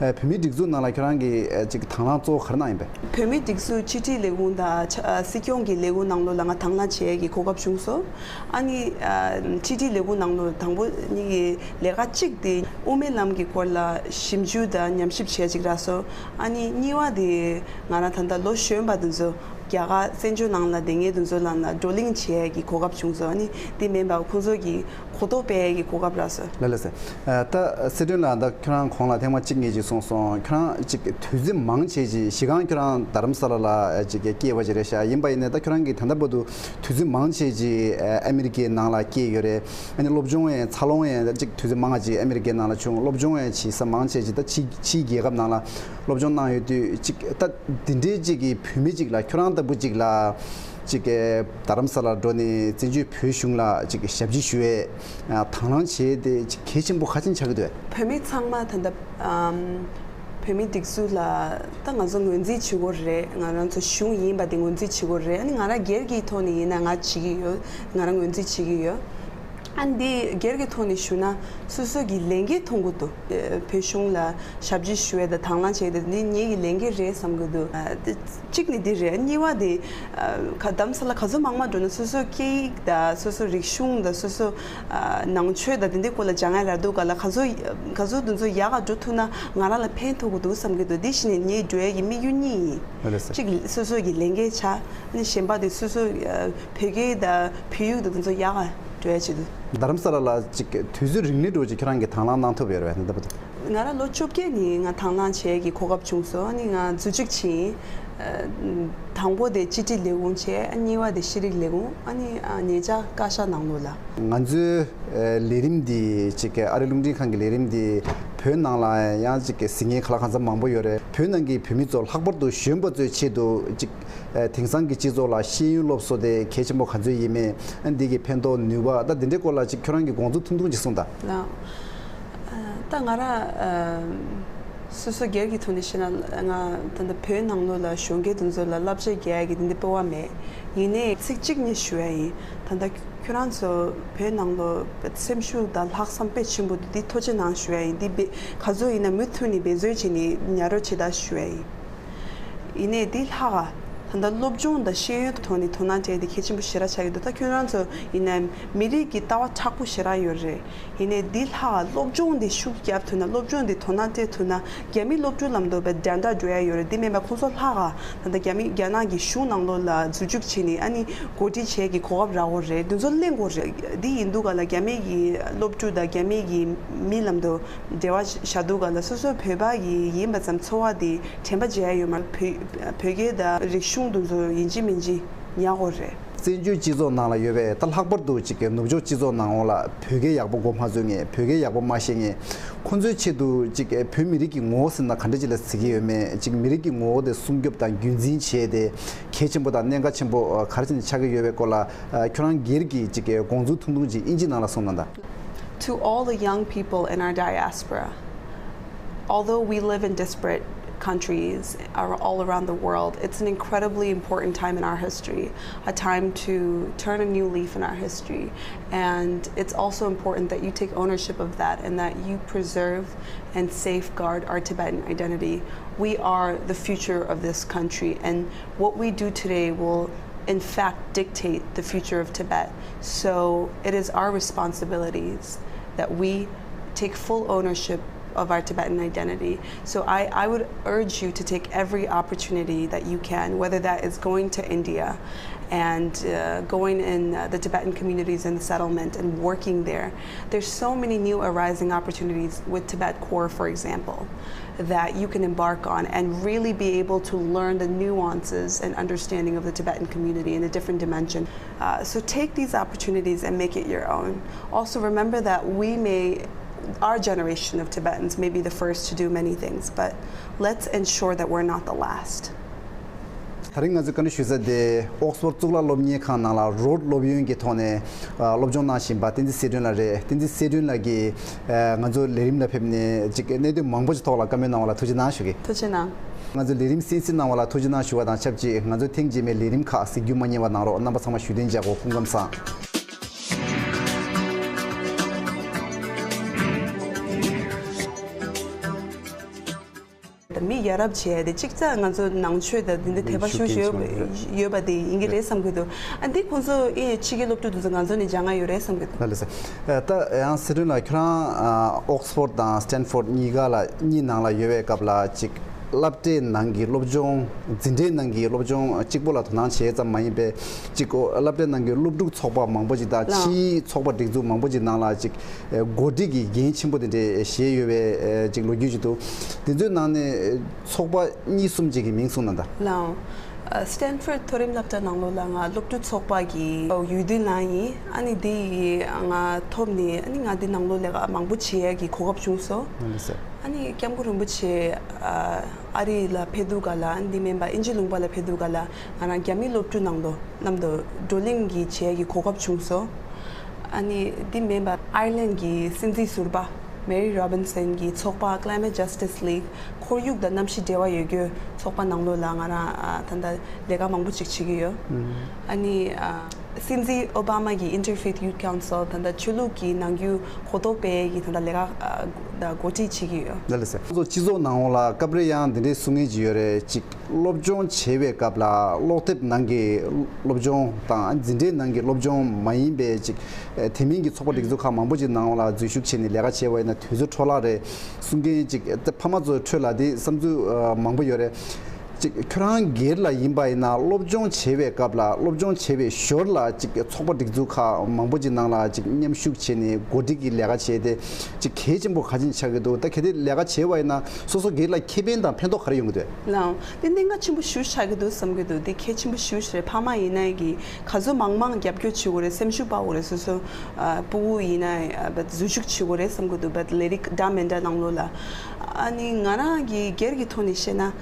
བོད་མིའི་སྒྲིག་འཛུགས་ནང་ལ་ཁྱོད་རང་གིས་ཅིག་དང་བླངས་གཙོ་བོ་ག་རེ་གནང་ཡིན་པས། བོད་མིའི་སྒྲིག་འཛུགས་ཕྱི་དྲིལ་ལས་ཁུངས་དང་ཆ་ཨ་སྲིད་སྐྱོང་ གི་ལས་ཁུངས་ནང་ལོགས་ལ་ང་དང་བླངས་བྱེད་ཡས་ཀྱི་གོ་སྐབས་བྱུང་སོང་། ཨ་ནི་ཨ་ཁྲི་ཁྲིའི་ལས་ཁུངས་ནང་ལོགས་དང་པོ་ཉིད་ཀྱི་ལས་ཀ་གཅིག་དེ་དབུ་མའི་ལམ་གྱི་སྐོར་ལ་ཞིབ་འཇུག་དང་ཉམས་ཞིབ་བྱེད་ཡས་གཅིག་རག་སོང་། ཨ་ནི་གཉིས་པ་དེ་ང་རང་ད་ལྟ་ལོ་གཞོན་པ་དེ་ཚོ་རྒྱ་གར་བཙན་བྱོལ་ནང་ལ་བསྡད་མཁན་དེ་ཚོ་ལ་ན་བགྲོ་གླེང་བྱེད་ཡས་ཀྱི་གོ་སྐབས་བྱུང་སོང་། ཨ་ནི་དེ་མིན་པ་ཁོང་ཚོ་གི་གོ་རྟོགས་སྤེལ་ཡས་ཀྱི་གོ་སྐབས་རག་སོང་། ལགས་ལགས་སེ། ཨ་ད་སྲིད་དོན་ལ་ད་ཁྱོད་རང་གོང་ལ་ཐེངས་མ་གཅིག་གཉིས་ཅིག་གསུངས་སོང་། ཁྱོད་རང་ཅིག་དུས་ཚོད་མང་ཆེ་ཅིག་གཞི་རྐང་ཁྱོད་རང་རྡ་རམ་ས་ལ་ལ་ཅིག་སྐྱེས་པ་ཅིག་རེད་ཤག་ཡིན་པ་ཡིན་ནའི་ད་ཁྱོད་རང་གིས་ད་ལྟ་བར་དུ་དུས་ཚོད་མང་ཆེ་ཅིག་ཨ་ཨ་མི་རི་ཀའི་ནང་ལ་སྐྱེས་ཡོད་རེད། ཨ་ནི་སློབ་སྦྱོང་ཡང་འཚར་ལོངས་ཡང་ཅིག་དུས་ཚོད་མང་ང་ཅིག་ཨ་མི་རི་ཀའི་ནང་ལ་བྱུང་། སློབ་སྦྱོང་ཡང་བྱེད་ས་མང་ཆེ་ཅིག་ད་ཕྱི་ཕྱིའི་རྒྱལ་ཁབ་ནང་ལ་སློབ་སྦྱོང་གནང་ཡོད་དུས་ཅིག་ད་འདི་འདྲའི་ཅིག་གི་བུད་མེད་ཅིག་ལ་ཁྱོད་རང་ལྟ་བུ་ཅིག་ལ་ཅིག་གི་རྡ་རམ་ས་ལར་འགྲོ་ནས་བཙན་བྱོལ་བོད་གཞུང་ལ་ཅིག་ཞབས་ཕྱི་ཞུ་ཡས་དང་བླངས་བྱས་ཏེ་ཅིག་གལ་ཆེན་པོ་ག་ཅིག་ཆགས་ཀྱི་འདུག་བོད་མི་ཚང་མ་ད་ལྟ་ཨམ་བོད་མིའི་སྒྲིག་འཛུགས་ལ་ད་ང་ཚོ་ངོས་འཛིན་བྱེད་དགོས་རེད། ང་རང་ཚོ་གཞུང་ཡིན་པ་དེ་ངོས་འཛིན་བྱེད་དགོས་རེད། ཨ་ནི་ང་རང་སྒེར་གྱི་ཐོག་ནས་ཡིན་ན་ང་བྱེད་ཀྱི་ཡོད། ང་རང་ངོས་འཛིན་བྱེད་ཀྱི་ཡོད། ཨ་འདི་སྒེར་གྱི་ཐོག་ནས་ཞུ་ན་སོ་སོ་གི་ལས་འགན་མཐོང་གི་འདུག་བོད་གཞུང་ལ་ཞབས་ཕྱི་ཞུ་ཡས་དང་དང་བླངས་བྱེད་ཡས་དེ་ངའི་གི་ལས་འགན་རེད་བསམ་གི་འདུག་ཨ་དེ་གཅིག་ནི་འདི་རེད། གཉིས་པ་དེ་ཨ་ག་རྡ་རམ་ས་ལ་ག་ཚོད་མང་མང་འགྲོ་ན་སོ་སོ་སྐད་ཡིག་དང་སོ་སོ་རིག་གཞུང་དང་སོ་སོ་ཨ་ནང་ཆོས་དང་དེ་འདྲའི་སྐོར་ལ་སྦྱང་ཡས་རག་འདུག་ག་ལ་ག་ཚོད་ག་ཚོད་དེ་ཚོ་ཡག་ག་འགྲོ་ཐུབ་ན་ང་རང་ལ་ཕན་ཐོགས་གི་འདུག་བསམ་གི་འདུག་འདི་བཞིན་ངའི་འགྲོ་ཡས་ཀྱི་དམིགས་ཡུལ་གཉིས་ཡིན། ལགས་སེ། གཅིག་སོ་སོ་གི་ལས་འགན་ཆགས། ཨ་ནི་གཞན་པ་དེ་སོ་སོ་ཨ་བོད་སྐད་དང་བོད་ཡིག་དང་དེ་ཚོ་ཡག་ག་འགྲོ་ཡ་ཆེད་དུ། རྡ་རམ་ས་ལ་ལ་ཅིག་དུས་ཚོད་རིང་ལི་འགྲོ་ཅིག་ཁྱེད་རང་གིས་དང་བླངས་གནང་ཐུབ་ཡོད་རེད་པས་ད་ལྟ་བར་དུ། ང་རང་ལོ་བཅོ་བརྒྱད་ནས་ང་དང་བླངས་བྱེད་ཀྱི་གོ་སྐབས་བྱུང་སོང་། ཨ་ནི་ང་འཛུལ་ཞུགས་ཕྱིན། ཨ་དང་པོ་དེ་སྤྱི་ཁྲིད་ལས་ཁུངས་བྱས། ཨ་གཉིས་པ་དེ་ཤེས་རིག་ལས་ཁུངས། ཨ་ནི་ཨ་ཉེ་ཆར་བཀའ་ཤག་ནང་ལོགས་ལ། ང་ཚོའི་ཨ་ལས་རིམ་འདི་ཅིག་ཨ་རི་རླུང་འཕྲིན་ཁང་གི་ལས་རིམ་འདི་བོད་ནང་ལ་ཡང་ཅིག་གཟིགས་མཁན་ག་ལ་གང་འཚམ་མང་པོ་ཡོད་རེད། བོད་ནང་གི་བོད་མི་ཚོ་ལྷག་པར་དུ་གཞོན་པ་ཚོའི་ཆེད་དུ་ཅིག་ཨ་དེང་སང་གི་སྤྱི་ཚོགས་ལ་ཤེས་ཡོན་སློབ་གསོ་དེ་གལ་ཆེན་པོ་ག་ཚོད་ཡིན་མིན། ཨ་འདི་གི་ཕན་ཐོགས་ནུས་པ་ད་འདི་འདྲའི་སྐོར་ལ་ཅིག་ཁྱོད་རང་གི་དགོངས་ཚུལ་ཐུང་ཐུང་ཅིག་གསུངས་དང་། ལགས། ཨ་ད་ང་རང་ཨ་སོ་སོ་སྒེར་གྱི་ཐོག་ནས་བཤད་ན་ང་ད་ལྟ་བོད་ནང་ལོགས་ལ་གཞོན་སྐྱེས་དེ་ཚོ་ལ་བསླབ་བྱ་རྒྱག་ཡ་གི་དེ་འདྲའི་སྤོབས་པ་མེད། ཡིན་ནའི་ཚིག་གཅིག་གཉིས་ཞུ་ཡ་ཡིན། ད་ལྟ་ཁྱོད་རང་ཚོ་བོད་ནང་ལོགས་སེམས་ཤུགས་དང་ལྷག་བསམ་དཔེ་ཆེན་པོ་འདུག་འདི་ཐུགས་རྗེ་གནང་ཞུ་ཡ་ཡིན། འདི་བེ་ག་ཚོད་ཡིན་ན་མུ་མཐུད་ནས་འབད་བརྩོན་བྱས་ནས་ཉར་རོགས་བྱེད་དང་ཞུ་ཡ་ཡིན། ཡིན་ནའི་འདི་ལྷག་ག་ད་ལྟ་སློབ་སྦྱོང་དང་ཤེས་ཡོན་ཐོག་ནས་དོ་སྣང་སྤྲད་དེ་གལ་ཆེན་པོ་ཞེ་དྲག་ཆགས་ཀྱི་འདུག་ད་ཁྱོད་རང་ཚོ་ཡིན་ན་མི་རིགས་ཀྱི་ལྟ་བ་མཁྲེགས་པོ་ཞེ་དྲག་ཡོད་རེད། ཡིན་ནའི་འདི་ལྷག་ག་སློབ་སྦྱོང་འདི་ཤུགས་རྒྱབ་ཐུབ་ན། སློབ་སྦྱོང་འདི་དོ་སྣང་སྤྲད་ཐུབ་ན། རྒྱ་མི་སློབ་ཕྲུག་ལབ་དུས་བས་འགྲན་ཟླ་འགྲོ་ཡ་ཡོད་རེད། འདི་མིན་པ་ཁོང་ཚོ་ལྷག་ག་ད་ལྟ་རྒྱ་མི་རྒྱ་ནག་གི་གཞུང་ནང་ལོགས་ལ་འཛུལ་ཞུགས་བྱས་ནས་ཨ་ནི་འགོ་ཁྲིད་བྱེད་ཀྱི་གོ་སྐབས་རག་གི་རེད། འདི་ཚོ་གླེང་དགོས་རེད། འདི་ཡིན་དུས་ག་ལ་རྒྱ་མི་གི་སློབ་ཕྲུག་དང་རྒྱ་མི་གི་མི་ལབ་དུས་འབྲེལ་བ་བཞག་དུས་ག་ལ་སོ་སོ་བོད་པ་གི་ཡིན་པ་ཙམ་ཚོར་བ་དེ་དྲན་པ་བརྗེད་ཡ་ཡོད་མ་རེད། བོད་བོད་སྐད་དང་རིག་གཞུང་དེ་ཚོ་ཡིན་གཅིག་མིན་གཅིག་ཉར་དགོས་རེད། བཙན་བྱོལ་སྤྱི་ཚོགས་ནང་ལ་ཡོད་པའི་ད་ལྷག་པར་དུ་ཅིག་ནུབ་ཕྱོགས་སྤྱི་ཚོགས་ནང་འོག་ལ་བོད་སྐད་ཡག་པོ་གོ་མ་ཚོད་མཁན། བོད་སྐད་ཡག་པོ་མ་ཤེས་མཁན། ཁོང་ཚོའི་ཆེད་དུ་ཅིག་བོད་མི་རིགས་ཀྱི་ངོ་བོ་ཟེར་ན་ག་འདྲ་ཅིག་ལ་བརྩི་གི་ཡོད་མེད། ཅིག་མི་རིགས་ཀྱི་ངོ་བོ་དེ་སྲུང་སྐྱོབ་དང་རྒྱུན་འཛིན་བྱས་ཏེ་གལ་ཆེན་པོ་དང་གནད་འགག་ཆེན་པོ་ག་རེ་བྱས་ནས་ཆགས་ཀྱི་ཡོད་པའི་སྐོར་ལ་ཁྱོད་རང་སྒེར་གྱི་ཅིག་དགོངས་ཚུལ་ཐུང་ཐུང་ཅིག་ཨིན་ཇི་ནང་ལ་གསུངས་གནང་དང་། To all the young people in our diaspora, although we live in disparate countries ar- all around the world, it's an incredibly important time in our history, a time to turn a new leaf in our history. And it's also important that you take ownership of that and that you preserve and safeguard our Tibetan identity. We are the future of this country, and what we do today will, in fact, dictate the future of Tibet. So it is our responsibilities that we take full ownership of our Tibetan identity. So I, I would urge you to take every opportunity that you can, whether that is going to India and uh, going in uh, the Tibetan communities in the settlement and working there. There's so many new arising opportunities with Tibet Corps, for example, that you can embark on and really be able to learn the nuances and understanding of the Tibetan community in a different dimension. Uh, so take these opportunities and make it your own. Also, remember that we may, our generation of Tibetans may be the first to do many things, but let's ensure that we're not the last. ད་རིང་ང་ཚོས་བཀའ་འདྲི་ཞུ་ས་དེ་ཨོག་སི་ཕོར་གཙུག་ལག་སློབ་གཉེར་ཁང་ནང་ལ་རོཌ་སློབ་ཡོན་གྱི་ཐོག་ནས་སློབ་སྦྱོང་གནང་བཞིན་པ་བསྟན་འཛིན་གསལ་སྒྲོན་ལགས་རེད། བསྟན་འཛིན་གསལ་སྒྲོན་ལགས་ཀྱིས་ང་ཚོ་ལས་རིམ་ལ་ཕེབས་ནས་ཅིག་གནད་དོན་མང་པོ་ཞིག་ཐོག་ལ་བཀའ་མོལ་གནང་བ་ལ་ཐུགས་རྗེ་གནང་ཞུ་གི། ཐུགས་རྗེ་གནང་། ང་ཚོའི་ལས་རིམ་གསན་གཟིགས་གནང་བ་ལ་ཐུགས་རྗེ་གནང་ཞུ་བ་དང་ཆབས་ཅིག་ང་ཚོའི་ཐེངས་རྗེས་མའི་ལས་རིམ་ཁག་གཟིགས་རྒྱུ་མ་བསྙེལ་བ་གནང་རོགས། རྣམ་པ་ཚང་མ་བཞུགས་གདན་འཇགས་དགོས། སྐུ་ཁམས་བཟང་། ད་མི་ཡ་རབས་བྱས་ཏེ་གཅིག་ཙམ་ང་ཚོ་ནང་ཆོས་དང་འདི་འདྲ་དད་པ་ཤུགས་ཤུགས་ཡོད་ཡོད་པ་དེ་ཡིན་གྱི་རེད་བསམ་གྱི་འདུག་ཨ་འདི་ཁོང་ཚོ་ཨེ་ཕྱི་རྒྱལ་སློབ་ཕྲུག་དེ་ཚོ་ང་ཚོ་ནས་སྦྱང་ང་ཡོད་རེད་བསམ་གྱི་འདུག་ལགས་ལགས་སེ། ད་ཡང་སི་ཏྲོན་ལགས་ཁྱོད་རང་ཨོག་སི་ཕོར་ཌི་དང་སི་ཏན་ཕོར་ཌི་གཉིས་ཀ་ལ་གཉིས་ནང་ལ་ཡོད་པའི་སྐབས་ལ་ཅིག་སློབ་གྲྭའི་ནང་གི་སློབ་སྦྱོང་འཛིན་གྲྭའི་ནང་གི་སློབ་སྦྱོང་གཅིག་པོ་ལ་དོ་སྣང་བྱས་ཙམ་མ་ཡིན་པའི་ཅིག་སློབ་གྲྭའི་ནང་གི་སློབ་ཕྲུག་ཚོགས་པ་མང་པོ་ཅིག་དང་ཕྱིའི་ཚོགས་པ་སྒྲིག་འཛུགས་མང་པོ་ཅིག་ནང་ལ་ཅིག་འགོ་ཁྲིད་ཀྱི་འགན་ཆེན་པོ་དེ་འདྲ་བཞེས་ཡོད་པའི་ཅིག་ལོ་རྒྱུས་ཅིག་འདུག་དེ་ཚོའི་ནང་ནས་ཚོགས་པ་གཉིས་གསུམ་ཅིག་གི་མིང་གསུངས་ན་ད། ལའོ། སི་ཏན་ཕོར་ཌི་མཐོ་རིམ་སློབ་གྲྭ་ནང་ལོགས་ལ་ང་སློབ་ཕྲུག་ཚོགས་པ་གི་འོས་བསྡུ་ལངས་ཡིན། ཨ་ནི་དེ་ཡི་ང་ཐོབ་ནས་ཨ་ནི་ང་འདི་ནང་ལོགས་ལས་ཀ་མང་པོ་བྱེད་ཡ་གི་གོ་སྐབས་བྱུང་སོང་། ཨ་ནི་སྐྱབས་མགོན་རིན་པོ་ཆེ་ཨ་རི་ལ་ཕེབས་དུས་ག་ལ་ཨ་ནི་འདི་མིན་པ་དབྱིན་ཇི་ལུང་པ་ལ་ཕེབས་དུས་ག་ལ་ང་རང་རྒྱ་མི་སློབ་ཕྲུག་ནང་དུ་མཉམ་དུ་བགྲོ་གླེང་གི་བྱེད་ཡ་གི་གོ་སྐབས་བྱུང་སོང་། ཨ་ནི་འདི་མིན་པ་ཨའི་ལན་གྱི་སྲིད་འཛིན་ཟུར་པ་མེ་རི་རོ་བིན་སན་གྱི་ཚོགས་པ་Climate Justice League ཁོར་ཡུག་དང་གནམ་གཤིས་འབྲེལ་བ་ཡོད་རྒྱུའི་ཚོགས་པ་ནང་ལོགས་ལ་ང་རང་ཨ་ད་ལྟ་ལས་ཀ་མང་པོ་ཅིག་བྱེད་ཀྱི་ཡོད། ཨ་ནི་ཨ་སྲིད་འཛིན་ཨོ་བྷ་མ་གི་Interfaith Youth Council ད་ལྟ་ཆོས་ལུགས་ཀྱི་ནང་རྒྱུད་གོ་རྟོགས་སྤེལ་གྱི་ད་ལྟ་ལས་ཀ་ཨ་ད་འགོ་ཁྲིད་བྱེད་ཀྱི་ཡོད། ལགས་ལགས་སེ། ང་ཚོ་སྤྱི་ཚོགས་ནང་ལོགས་ལ་སྐབས་རེ་ཡང་འདི་འདྲའི་གསུང་མཁན་ཅིག་ཡོད་རེད། ཅིག་སློབ་སྦྱོང་བྱེད་པའི་སྐབས་ལ་ཀློག་དེབ་ནང་གི་སློབ་སྦྱོང་དང་འཛིན་གྲྭའི་ནང་གི་སློབ་སྦྱོང་མ་ཡིན་པའི་ཅིག་དེ་མིན་གྱི་ཚོགས་པ་སྒྲིག་འཛུགས་ཁག་མང་པོ་ཅིག་ནང་ལ་འཛུལ་ཞུགས་བྱས་ནས་ལས་ཀ་བྱས་པ་ཡིན་ན་དུས་ཚོད་འཕྲོ་བརླག་རེད་གསུང་མཁན་ཅིག་ད་ཕ་མ་ཚོའི་ཁྲོད་ལ་དེ་བསམ་ཚུལ་མང་པོ་ཡོད་རེད། ཅིག་ཁྱོད་རང་སྒེར་ལ་ཡིན་པ་ཡིན་ན་སློབ་སྦྱོང་བྱེད་པའི་སྐབས་ལ་སློབ་སྦྱོང་བྱེད་པའི་ཞོར་ལ་ཅིག་ཚོགས་པ་སྒྲིག་འཛུགས་ཁག་མང་པོ་ཅིག་ནང་ལ་ཅིག་མཉམ་ཞུགས་བྱས་ནས་འགོ་ཁྲིད་ཀྱི་ལས་ཀ་བྱས་ཏེ་ཅིག་གལ་ཆེན་པོ་ག་ཅིག་ཆགས་ཀྱི་འདུག་ད་གལ་ཏེ་ལས་ཀ་བྱས་པ་ཡིན་ན་སོ་སོ་སྒེར་ལ་ཁེ་ཕན་དང་ཕན་ཐོགས་ག་རེ་ཡོང་གི་འདུག་ལའང་དེ་གནད་འགག་ཆེན་པོ་ཞེ་པོ་ཆགས་ཀྱི་འདུག་བསམ་གྱི་འདུག་དེ་གལ་ཆེན་པོ་ཞེ་པོ་རེད། ཕ་མ་ཡིན་ན་གི་ག་ཚོད་མང་མང་རྒྱབ་སྐྱོར་བྱེད་དགོས་རེད། སེམས་ཤུགས་སྤར་དགོས་རེད། སོ་སོ་ཨ་སྤུ་གུ་ཡིན་ན་ཨ་འཛུལ་ཞུགས་བྱེད་དགོས་རེད་བསམ་གྱི་འདུག་ལས་རིགས་འདྲ་མི་འདྲ་ནང་ལོགས་ལ། ཨ་ནི་ང་རང་གི་སྒེར་གྱི་ཐོག་ནས་བཤད་ན།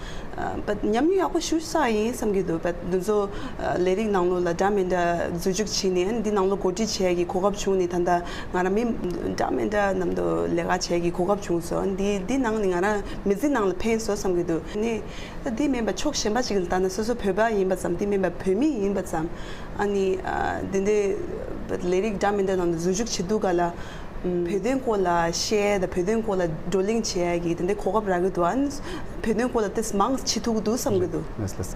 ཨ་ཉམས་མྱོང་ཡག་པོ་ཞེ་པོ་ཅིག་ཡིན་བསམ་གྱི་འདུག་ལས་རིགས་ནང་ལོགས་ལ་འདྲ་མི་འདྲ་འཛུལ་ཞུགས་བྱས་ནས་ཨ་ནི་འདི་ནང་ལོགས་འགོ་ཁྲིད་བྱེད་ཡ་གི་གོ་སྐབས་བྱུང་ནས་ད་ལྟ་ང་རང་མི་འདྲ་མི་འདྲ་མཉམ་དུ་ལས་ཀ་བྱེད་ཡ་གི་གོ་སྐབས་བྱུང་སོང་། ཨ་ནི་འདི་འདི་ནང་ནས་ང་རང་མི་ཚེ་ནང་ལ་ཕན་སོང་བསམ་གྱི་འདུག་ཨ་ནི། ད་འདི་མིན་པ་ཕྱོགས་གཞན་པ་ཅིག་ལ་བལྟས་ན་སོ་སོ་བོད་པ་ཡིན་པ་ཙམ། འདི་མིན་པ་བོད་མི་ཡིན་པ་ཙམ། ཨ་ནི་ཨ་འདི་འདྲའི་ལས་རིགས་འདྲ་མི་འདྲ་ནང་དུ་འཛུལ་ཞུགས་བྱེད་དུས་ག་ལ་བོད་དོན་སྐོར་ལ་བཤད་དང་བོད་དོན་སྐོར་ལ་བགྲོ་གླེང་བྱེད་ཡ་གི་དེ་འདྲའི་གོ་སྐབས་རག་གི་འདུག་ཨ་ནི་བོད་དོན་སྐོར་ལ་ཏོག་ཙམ་མང་བྱེད་ཐུབ་ཀྱི་འདུག་བསམ་གྱི་འདུག་ལགས་ལགས།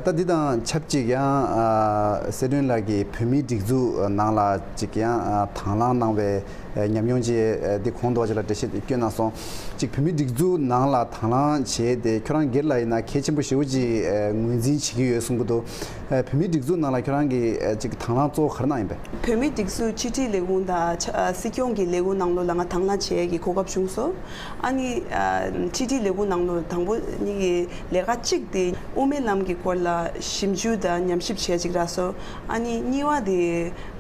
ད་འདི་དང་ཆབས་ཅིག་ཡང་སི་ཏྲོན་ལགས་ཀྱིས་བོད་མིའི་སྒྲིག་འཛུགས་ནང་ལ་ཅིག་ཡང་དང་བླངས་གནང་བའི་ཉམས་མྱོང་ཅིག་འདི་གོང་དུ་བ་ཅིག་ལ་འགྲེལ་བཤད་བསྐྱོན་གནང་སོང་། ཅིག་བོད་མིའི་སྒྲིག་འཛུགས་ནང་ལ་དང་བླངས་བྱས་ཏེ་ཁྱོད་རང་སྒེར་ལ་ཡིན་ན་གལ་ཆེན་པོ་ཞེ་པོ་ཅིག་ངོས་འཛིན་བྱེད་ཀྱི་ཡོད་གསུང་གི་འདུག་བོད་མིའི་སྒྲིག་འཛུགས་ནང་ལ་ཁྱོད་རང་གིས་ཅིག་དང་བླངས་གཙོ་བོ་ག་རེ་གནང་ཡིན་པས། བོད་མིའི་སྒྲིག་འཛུགས་ཕྱི་དྲིལ་ལས་ཁུངས་དང་ཆ་སྲིད་སྐྱོང་གི་ལས་ཁུངས་ནང་ལོགས་ལ་ང་དང་བླངས་བྱེད་ཡས་ཀྱི་གོ་སྐབས་བྱུང་སོང་། ཨ་ནི་ཕྱི་དྲིལ་ལས་ཁུངས་ནང་ལོགས་དང་པོ་ཉིད་ཀྱི་ལས་ཀ་གཅིག་དེ་དབུ་མའི་ལམ་གྱི་སྐོར་ལ་ཞིབ་འཇུག་དང་ཉམས་ཞིབ་བྱེད་ཡས་ཅིག་རག་སོང་། ཨ་ནི་གཉིས་པ་དེ་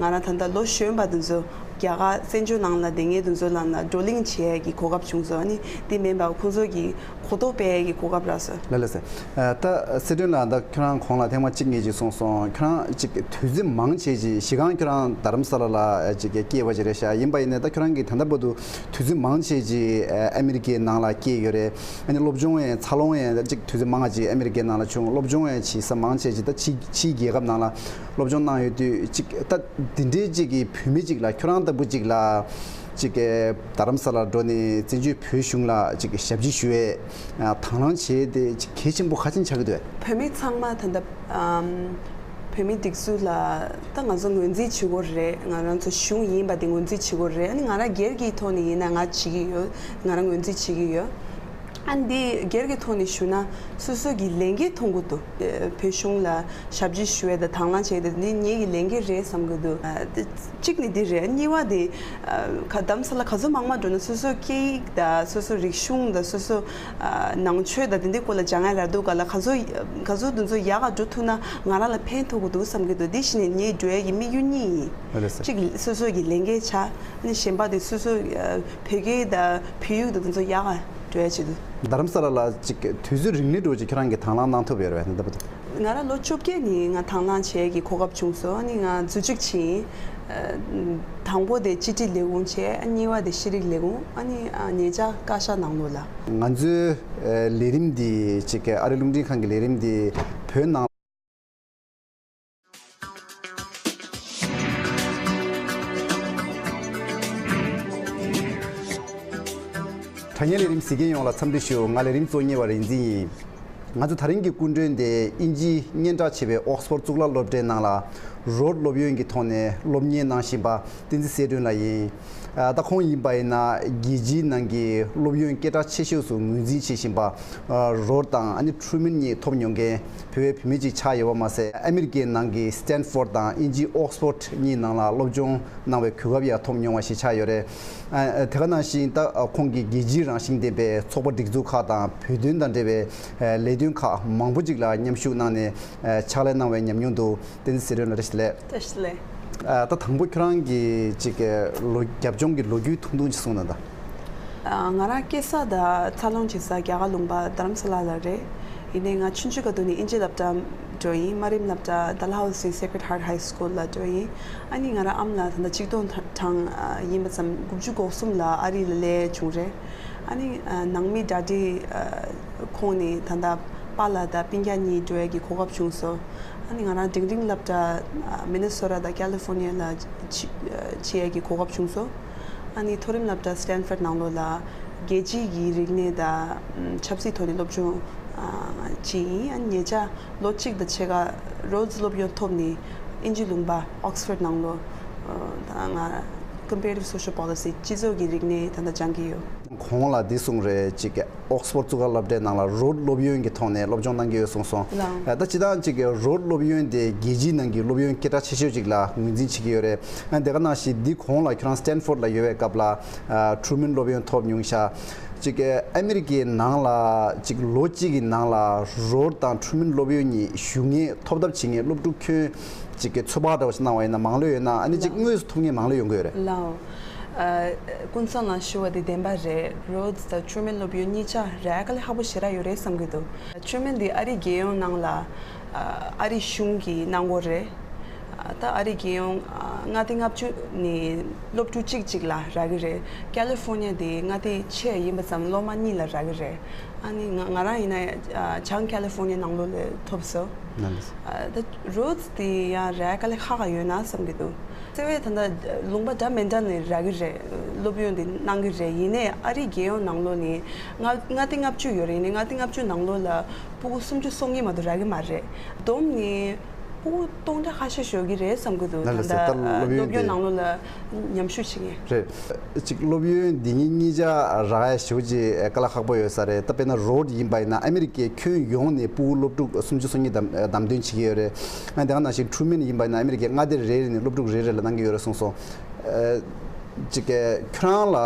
ང་རང་ད་ལྟ་ལོ་གཞོན་པ་དེ་ཚོ་རྒྱ་གར་བཙན་བྱོལ་ནང་ལ་བསྡད་མཁན་དེ་ཚོ་ལ་ན་བགྲོ་གླེང་བྱེད་ཡས་ཀྱི་གོ་སྐབས་བྱུང་སོང་། ཨ་ནི་དེ་མིན་པ་ཁོང་ཚོ་གི་གོ་རྟོགས་སྤེལ་ཡས་ཀྱི་གོ་སྐབས་རག་སོང་། ལགས་ལགས་སེ། ད་སི་ཏྲོན་ལགས་ད་ཁྱོད་རང་གོང་ལ་ཐེངས་མ་གཅིག་གཉིས་ཅིག་གསུངས་སོང་། ཁྱོད་རང་ཅིག་དུས་ཚོད་མང་ཆེ་ཅིག་གཞི་རྐང་ཁྱོད་རང་རྡ་རམ་ས་ལ་ལ་ཅིག་སྐྱེས་པ་ཅིག་རེད་ཤག་ཡིན་པ་ཡིན་ནའི་ད་ཁྱོད་རང་གིས་ད་ལྟ་བར་དུ་དུས་ཚོད་མང་ཆེ་ཅིག་ཨ་མི་རི་ཀའི་ནང་ལ་སྐྱེས་ཡོད་རེད། ཨ་ནི་སློབ་སྦྱོང་ཡང་འཚར་ལོངས་ཡང་ཅིག་དུས་ཚོད་མང་ང་ཅིག་ཨ་མི་རི་ཀའི་ནང་ལ་བྱུང་། སློབ་སྦྱོང་ཡང་བྱེད་ས་མང་ཆེ་ཅིག་ད་ཕྱི་ཕྱིའི་རྒྱལ་ཁབ་ནང་ལ་སློབ་སྦྱོང་གནང་ཡོད་དུས་ཅིག་ད་འདི་འདྲའི་ཅིག་གི་བོད་མི་ཅིག་ལ་ཁྱོད་རང་ལྟ་བུ་ཅིག་ལ་ཅིག་གི་རྡ་རམ་ས་ལར་འགྲོ་ནས་བཙན་བྱོལ་བོད་གཞུང་ལ་ཅིག་ཞབས་ཕྱི་ཞུ་བའི་དང་བླངས་བྱས་ཏེ་ཅིག་གལ་ཆེན་པོ་ག་ཅིག་ཆགས་ཀྱི་འདུག་བོད་མི་ཚང་མ་ད་ལྟ་ཨམ་བོད་མི་སྒྲིག་འཛུགས་ལ་ད་ང་ཚོ་ངོས་འཛིན་བྱེད་དགོས་རེད། ང་རང་ཚོ་གཞུང་ཡིན་པ་དེ་ངོས་འཛིན་བྱེད་དགོས་རེད། ཨ་ནི་ང་རང་སྒེར་གྱི་ཐོག་ནས་ཡིན་ན་ང་བྱེད་ཀྱི་ཡོད། ང་རང་ངོས་འཛིན་བྱེད་ཀྱི་ཡོད། ཨ་འདི་སྒེར་གྱི་ཐོག་ནས་ཞུ་ན་སོ་སོ་གི་ལས་འགན་མཐོང་གི་འདུག་བོད་གཞུང་ལ་ཞབས་ཕྱི་ཞུ་ཡས་དང་དང་བླངས་བྱས་ཏེ་འདི་ངེད་ཀྱི་ལས་འགན་རེད་བསམ་གྱི་འདུག་གཅིག་ནི་འདི་རེད། གཉིས་པ་དེ་ཁ་རྡ་རམ་ས་ལ་ག་ཚོད་མང་མང་འགྲོ་ན་སོ་སོ་སྐད་ཡིག་དང་སོ་སོ་རིག་གཞུང་དང་སོ་སོ་ནང་ཆོས་དང་དེ་འདྲའི་སྐོར་ལ་སྦྱང་ཡ་རག་འདུག་ག་ལ། ག་ཚོད་ག་ཚོད་དེ་ཚོ་ཡག་ག་འགྲོ་ཐུབ་ན་ང་རང་ལ་ཕན་ཐོགས་ཀྱི་འདུག་བསམ་གྱི་འདུག་འདི་བཞིན་ངས་འགྲོ་ཡ་གི་དམིགས་ཡུལ་གཉིས་ཡིན། ལགས་སོ། གཅིག་སོ་སོ་གི་ལས་འགན་ཆགས། ཨ་ནི་གཞན་པ་དེ་སོ་སོ་བོད་སྐད་དང་བོད་ཡིག་དང་དེ་ཚོ་ཡག་ག་འགྲོ་ཡ་ཆེད་དུ། རྡ་རམ་ས་ལ་ལ་ཅིག་དུས་ཚོད་རིང་ལི་འགྲོ་ཅིག་ཁྱོད་རང་གིས་དང་བླངས་གནང་ཐུབ་ཡོད་རེད་པས་ད་ལྟ་བར་དུ། ང་རང་ལོ་བཅོ་བརྒྱད་ནས་ང་དང་བླངས་བྱེད་ཀྱི་གོ་སྐབས་བྱུང་སོང་། ཨ་ནི་ང་འཛུལ་ཞུགས་ཕྱིན། དང་པོ་དེ་སྤྱི་ཁྲིད་ལས་ཁུངས་བྱས། ཨ་གཉིས་པ་དེ་ཤེས་རིག་ལས་ཁུངས། ཨ་ནི་ཉེ་ཆར་བཀའ་ཤག་ནང་ལོགས་ལ། ང་ཚོའི་ལས་རིམ་འདི་ཅིག་ཨ་རི་རླུང་འཕྲིན་ཁང་གི་ལས་རིམ་འདི་བོད་ནང་། ངའི་ལས་རིམ་གཟིགས་མཁན་ཡོངས་ལ་འཚམས་འདྲི་ཞུ། ང་ལས་རིམ་གཙོ་གཉེར་བ་རིག་འཛིན་ཡིན། ང་ཚོ་ད་རིང་གི་སྐུ་མགྲོན་དེ་དབྱིན་ཇིའི་སྙན་གྲགས་ཆེ་བའི་ཨོག་སི་ཕོར་གཙུག་ལག་སློབ་གྲྭའི་ནང་ལ་རོཌ་སློབ་ཡོན་གྱི་ཐོག་ནས་སློབ་གཉེར་གནང་བཞིན་པ་བསྟན་འཛིན་གསལ་སྒྲོན་ལགས་ཡིན། ཨ། ད་ཁོང་ཡིན་པ་ཡིན་ན་རྒྱལ་སྤྱིའི་ནང་གི་སློབ་ཡོན་སྐད་གྲགས་ཆེ་ཤོས་སུ་ངོས་འཛིན་བྱེད་བཞིན་པ། ཨ། རོཌ་དང་ཨ་ནི་ཁྲུ་མན་གཉིས་ཐོབ་མྱོང་མཁན་བོད་པའི་བུད་མེད་ཅིག་ཆགས་ཡོད་པ་མ་ཟད། ཨ་མི་རི་ཀའི་ནང་གི་སི་ཊན་ཕོར་ཌི་དང་དབྱིན་ཇིའི་ཨོག་སི་ཕོར་ཌི་གཉིས་ནང་ལ་སློབ་སྦྱོང་གནང་བའི་གོ་སྐབས་ཡང་ཐོབ་མྱོང་བ་ཞིག་ཆགས་ཡོད་རེད། ཨ། དེ་ག་ནང་བཞིན་ད་ཁོང་གིས་རྒྱལ་སྤྱིའི་རང་བཞིན་ལྡན་པའི་ཚོགས་པ་སྒྲིག་འཛུགས་ཁག་དང་བོད་དོན་དང་འབྲེལ་བའི་ལས་དོན་ཁག་མང་པོ་ཅིག་ལ་མཉམ་ཞུགས་གནང་ནས་ཕྱག་ལས་གནང་བའི་ཉམས་མྱོང་འདུག་བསྟན་འཛིན་གསལ་སྒྲོན་ལགས། བཀྲ་ཤིས་བདེ་ལེགས། བཀྲ་ཤིས་བདེ་ལེགས། ཨ། ད་དང་པོ་ཁྱོད་རང་གི་ཅིག་ལོ་རྒྱབ་ལྗོངས་ཀྱི་ལོ་རྒྱུས་ཐུང་ཐུང་ཅིག་གསུངས་ན་ད། ཨ། ང་རང་སྐྱེས་ས་དང་འཚར་ལོངས་བྱེད་ས་རྒྱ་གར་ལུང་པ་རྡ་རམ་ས་ལ་ལ་རེད། ཡིན་ནའི་ང་ཆུང་ཆུང་སྐབས་དུས་ནས་དབྱིན་ཇི་སློབ་གྲྭ་འགྲོ་ཡིན། དམའ་རིམ་སློབ་གྲྭ་Dalhousie Sacred Heart High School ལ་འགྲོ་ཡིན། ཨ་ནི་ང་རང་ཨ་མ་ལགས་ད་ལྟ་ཆིག་སྟོང་གྲངས་ཡིན་པ་ཙམ་དགུ་བཅུ་གོ་གསུམ་ལ་ཨ་རི་ལ་སླེབས་བྱུང་རེད། ཨ་ནི་ཨ་ནང་མི་གྲ་སྒྲིག་ཨ་ཁོངས་ནས་ད་ལྟ་པཱ་ལགས་དང་སྤུན་ཀྱག་གཉིས་འགྲོ་ཡས་ཀྱི་གོ་སྐབས་བྱུང་སོང་། ཨ་ནི་ང་རང་འབྲིང་རིམ་སློབ་གྲྭ་ཨ་མི་ནི་སོ་ཊ་དང་ཀ་ལི་ཧྥོར་ནི་ཡ་ལ་ཕྱི་ཕྱི་ཡས་ཀྱི་གོ་སྐབས་བྱུང་སོང་། ཨ་ནི་མཐོ་རིམ་སློབ་གྲྭ་སི་ཊན་ཕོར་ཌི་ནང་ལོགས་ལ་རྒྱལ་སྤྱིའི་གི་རིག་གནས་དང་ཨམ་ཆབ་སྲིད་ཐོག་ནས་སློབ་སྦྱོང་ཨ་བྱས་ཡིན། ཨ་ནི་ཉེ་ཆར་ལོ་གཅིག་དང་ཕྱེད་ཀ་རོཌ་སི་སློབ་ཡོན་ཐོབ་ནས་དབྱིན་ཇི་ལུང་པ་ཨོག་སི་ཕོར་ཌི་ནང་ལོགས་ཨ་ད་ང་Comparative Social Policy སྤྱི་ཚོགས་ཀྱི་རིག་གནས་ད་ལྟ་སྦྱང་གི་ཡོད། གོང་ལ་འདི་གསུངས་རེད། ཅིག་ཨོག་སི་ཕོར་ཌི་གཙུག་ལག་སློབ་གྲྭའི་ནང་ལ་རོཌ་སློབ་ཡོན་གྱི་ཐོག་ནས་སློབ་སྦྱོང་གནང་གི་ཡོད་གསུངས་སོང་། ལགས། ད་སྤྱིར་བཏང་ཅིག་རོཌ་སློབ་ཡོན་དེ་རྒྱལ་སྤྱིའི་ནང་གི་སློབ་ཡོན་སྐད་གྲགས་ཆེ་ཤོས་ཅིག་ལ་ངོས་འཛིན་བྱེད་ཀྱི་ཡོད་རེད། ཨ་དེ་ག་ནང་བཞིན་འདི་གོང་ལ་ཁྱོད་རང་སི་ཊན་ཕོར་ཌི་ལ་ཡོད་པའི་སྐབས་ལ་ཨ་ཁྲུ་མན་སློབ་ཡོན་ཐོབ་མྱོང་ཤག་ཅིག་ཨ་མི་རི་ཀའི་ནང་ལ་ཅིག་ལོ་གཅིག་གི་ནང་ལ་རོཌ་དང་ཁྲུ་མན་སློབ་ཡོན་གཉིས་ཞུ་མཁན་ཐོབ་ཐབས་བྱེད་མཁན་སློབ་ཕྲུག་ཁྱོན་ཅིག་གི་ཚོད་དཔག་འདྲ་བོ་ཞིག་གནང་བ་ཡིན་ན་མང་ལོས་ཡོད་ན། ཨ་ནི་ཅིག་ལགས། དངོས་སུ་ཐོབ་མཁན་མང་ལོས་ཡོང་གི་ཡོད་རེད། ལགས། ཨ་ཀུན་བཟང་ལགས་ཞུ་བ་དེ་བདེན་པ་རེད། རོཌ་དང་ཁྲུ་མན་སློབ་ཡོན་གཉིས་ཆ་རག་ཡ་དཀའ་ལས་ཁག་པོ་ཞེ་དྲག་ཡོད་རེད་བསམ་གྱི་འདུག་ཁྲུ་མན་དེ་ཨ་རིའི་རྒྱལ་ཡོངས་ནང་ལ་ཨ་ཨ་རིའི་གཞུང་གི་གནང་སྒོ་རེད། ཨ་ད་ཨ་རིའི་རྒྱལ་ཡོངས་ཨ་མངའ་སྡེ་ལྔ་བཅུ་ནས་སློབ་ཕྲུག་གཅིག་གཅིག་ལ་རག་གི་རེད། ཀ་ལི་ཧྥོར་ནི་ཡ་དེ་མངའ་སྡེ་ཆེ་ཡིན་པ་ཙམ་སློབ་མ་གཉིས་ལ་རག་གི་རེད། ཨ་ནི་ང་ང་རང་ཡིན་ན་ཨ་བྱང་ཀ་ལི་ཧྥོར་ནི་ཡ་ནང་ལོགས་ལ་ཐོབ་སོང་། ཨ་ད་རོཌ་དེ་ཡང་རག་དཀའ་ལས་ཁག་ཁག་ཡོད་ན་བསམ་གྱི་འདུག་བརྩེ་བས་ད་ལྟ་ལུང་པ་འདྲ་མི་འདྲ་ནས་རག་གི་རེད། སློབ་ཡོན་དེ་གནང་གི་རེད། ཡིན་ནའི་ཨ་རིའི་རྒྱལ་ཡོངས་ནང་ལོགས་ནས་མངའ་མངའ་སྡེ་ལྔ་བཅུ་ཡོད་རེད། ཡིན་ནའི་མངའ་སྡེ་ལྔ་བཅུ་ནང་ལོགས་ལ་སྤུ་གུ་སུམ་ཅུ་སོ་གཉིས་མ་གཏོགས་རག་གི་མ་རེད། བསྡོམས་ནས་སྤུ་གུ་སྟོང་ཕྲག་ཁ་ཤས་ཤོར་གི་རེད་བསམ་གྱི་འདུག་ད་ལྟ་ལྟ་ཨ་སློབ་སློབ་ཡོན་ཡོན་དེ་ཉམས་ཞིབ་བྱེད་མཁན་རེད། གཅིག་སློབ་ཡོན་འདི་གཉིས་གཉིས་ཆ་རག་ཡ་ཞེ་པོ་ཅིག་དཀའ་ལས་ཁག་པོ་ཡོད་ས་རེད། ད་དཔེར་ན་རོཌ་ཡིན་པ་ཡིན་ན་ཨ་མི་རི་ཀའི་ཁྱོན་ཡོངས་ནས་སྤུ་གུ་སློབ་ཕྲུག་སུམ་ཅུ་སོ་གཉིས་བདམས་བདམས་ཐོན་བྱེད་ཀྱི་ཡོད་རེད། ཨ་དེ་ག་ནང་བཞིན་ཁྲུ་མན་ཡིན་པ་ཡིན་ན་ཨ་མི་རི་ཀའི་མངའ་སྡེ་རེ་རེ་ནས་སློབ་ཕྲུག་རེ་རེ་ལ་གནང་གི་ཡོད་རེད་གསུངས་སོང་། ཨ་ཅིག་ཁྱོད་རང་ལ་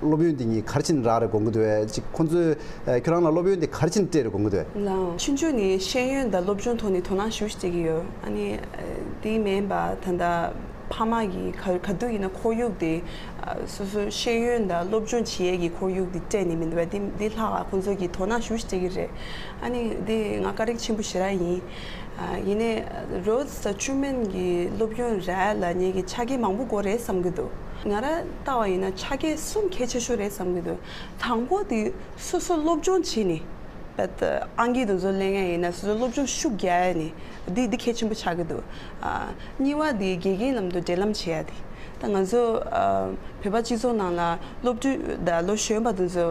སློབ་ཡོན་འདི་གཉིས་ག་རེ་བྱས་ནས་རག་རེད་དགོངས་ཀྱི་འདུག་གས། ཅིག་ཁོང་ཚོས་ཨ་ཁྱོད་རང་ལ་སློབ་ཡོན་འདི་ག་རེ་བྱས་ནས་སྤྲད་རེད་དགོངས་ཀྱི་འདུག་གས། ལགས། ཆུང་ཆུང་ནས་ཤེས་ཡོན་དང་སློབ་སྦྱོང་ཐོག་ནས་དོ་སྣང་ཞེ་པོ་ཅིག་སྤྲད་ཀྱི་ཡོད། ཨ་ནི་ཨ་དེ་མིན་པ་ད་ལྟ་ཕ་མ་གིས་ག་ག་དུས་ཡིན་ན་ཁོར་ཡུག་དེ་ཨ་སོ་སོའི་ཤེས་ཡོན་དང་སློབ་སྦྱོང་བྱེད་ཡས་ཀྱི་ཁོར་ཡུག་དེ་སྤྲད་ནས་མི་འདུག་པས། དེ་དེ་ལྷག་ཁོང་ཚོ་གིས་དོ་སྣང་ཞེ་པོ་ཅིག་སྤྲད་ཀྱི་རེད། ཨ་ནི་དེ་ང་བཀའ་དྲིན་ཆེན་པོ་ཞེ་དྲག་ཡིན། ཨ་ཡིན་ནའི་རོཌ་དང་ཁྲུ་མན་གྱི་སློབ་ཡོན་རག་ཡ་ལ་ངེད་ཀྱི་ཆ་རྐྱེན་མང་པོ་དགོས་རེད་བསམ་གྱི་འདུག་ང་རང་ལྟ་བ་ཡིན་ན་ཆ་རྐྱེན་གསུམ་གལ་ཆེ་ཤོས་རེད་བསམ་གྱི་འདུག་དང་པོ་དེ་སོ་སོ་སློབ་སྦྱོང་བྱས་ནས། ཨང་ཀི་དེ་ཚོ་ལེན་ཡ་ཡིན་ན་སོ་སོ་སློབ་སྦྱོང་ཤུགས་རྒྱག་ཡ་ནི་འདི་འདི་གལ་ཆེན་པོ་ཆགས་ཀྱི་འདུག་ཨ་གཉིས་པ་དེ་དགེ་རྒན་ལམ་དུ་འབྲེལ་ལམ་བྱེད་ཡ་དེ། ད་ང་ཚོ་ཨ་བོད་པ་སྤྱི་ཚོགས་ནང་ལ་སློབ་ཕྲུག་དང་ལོ་གཞོན་པ་དེ་ཚོ་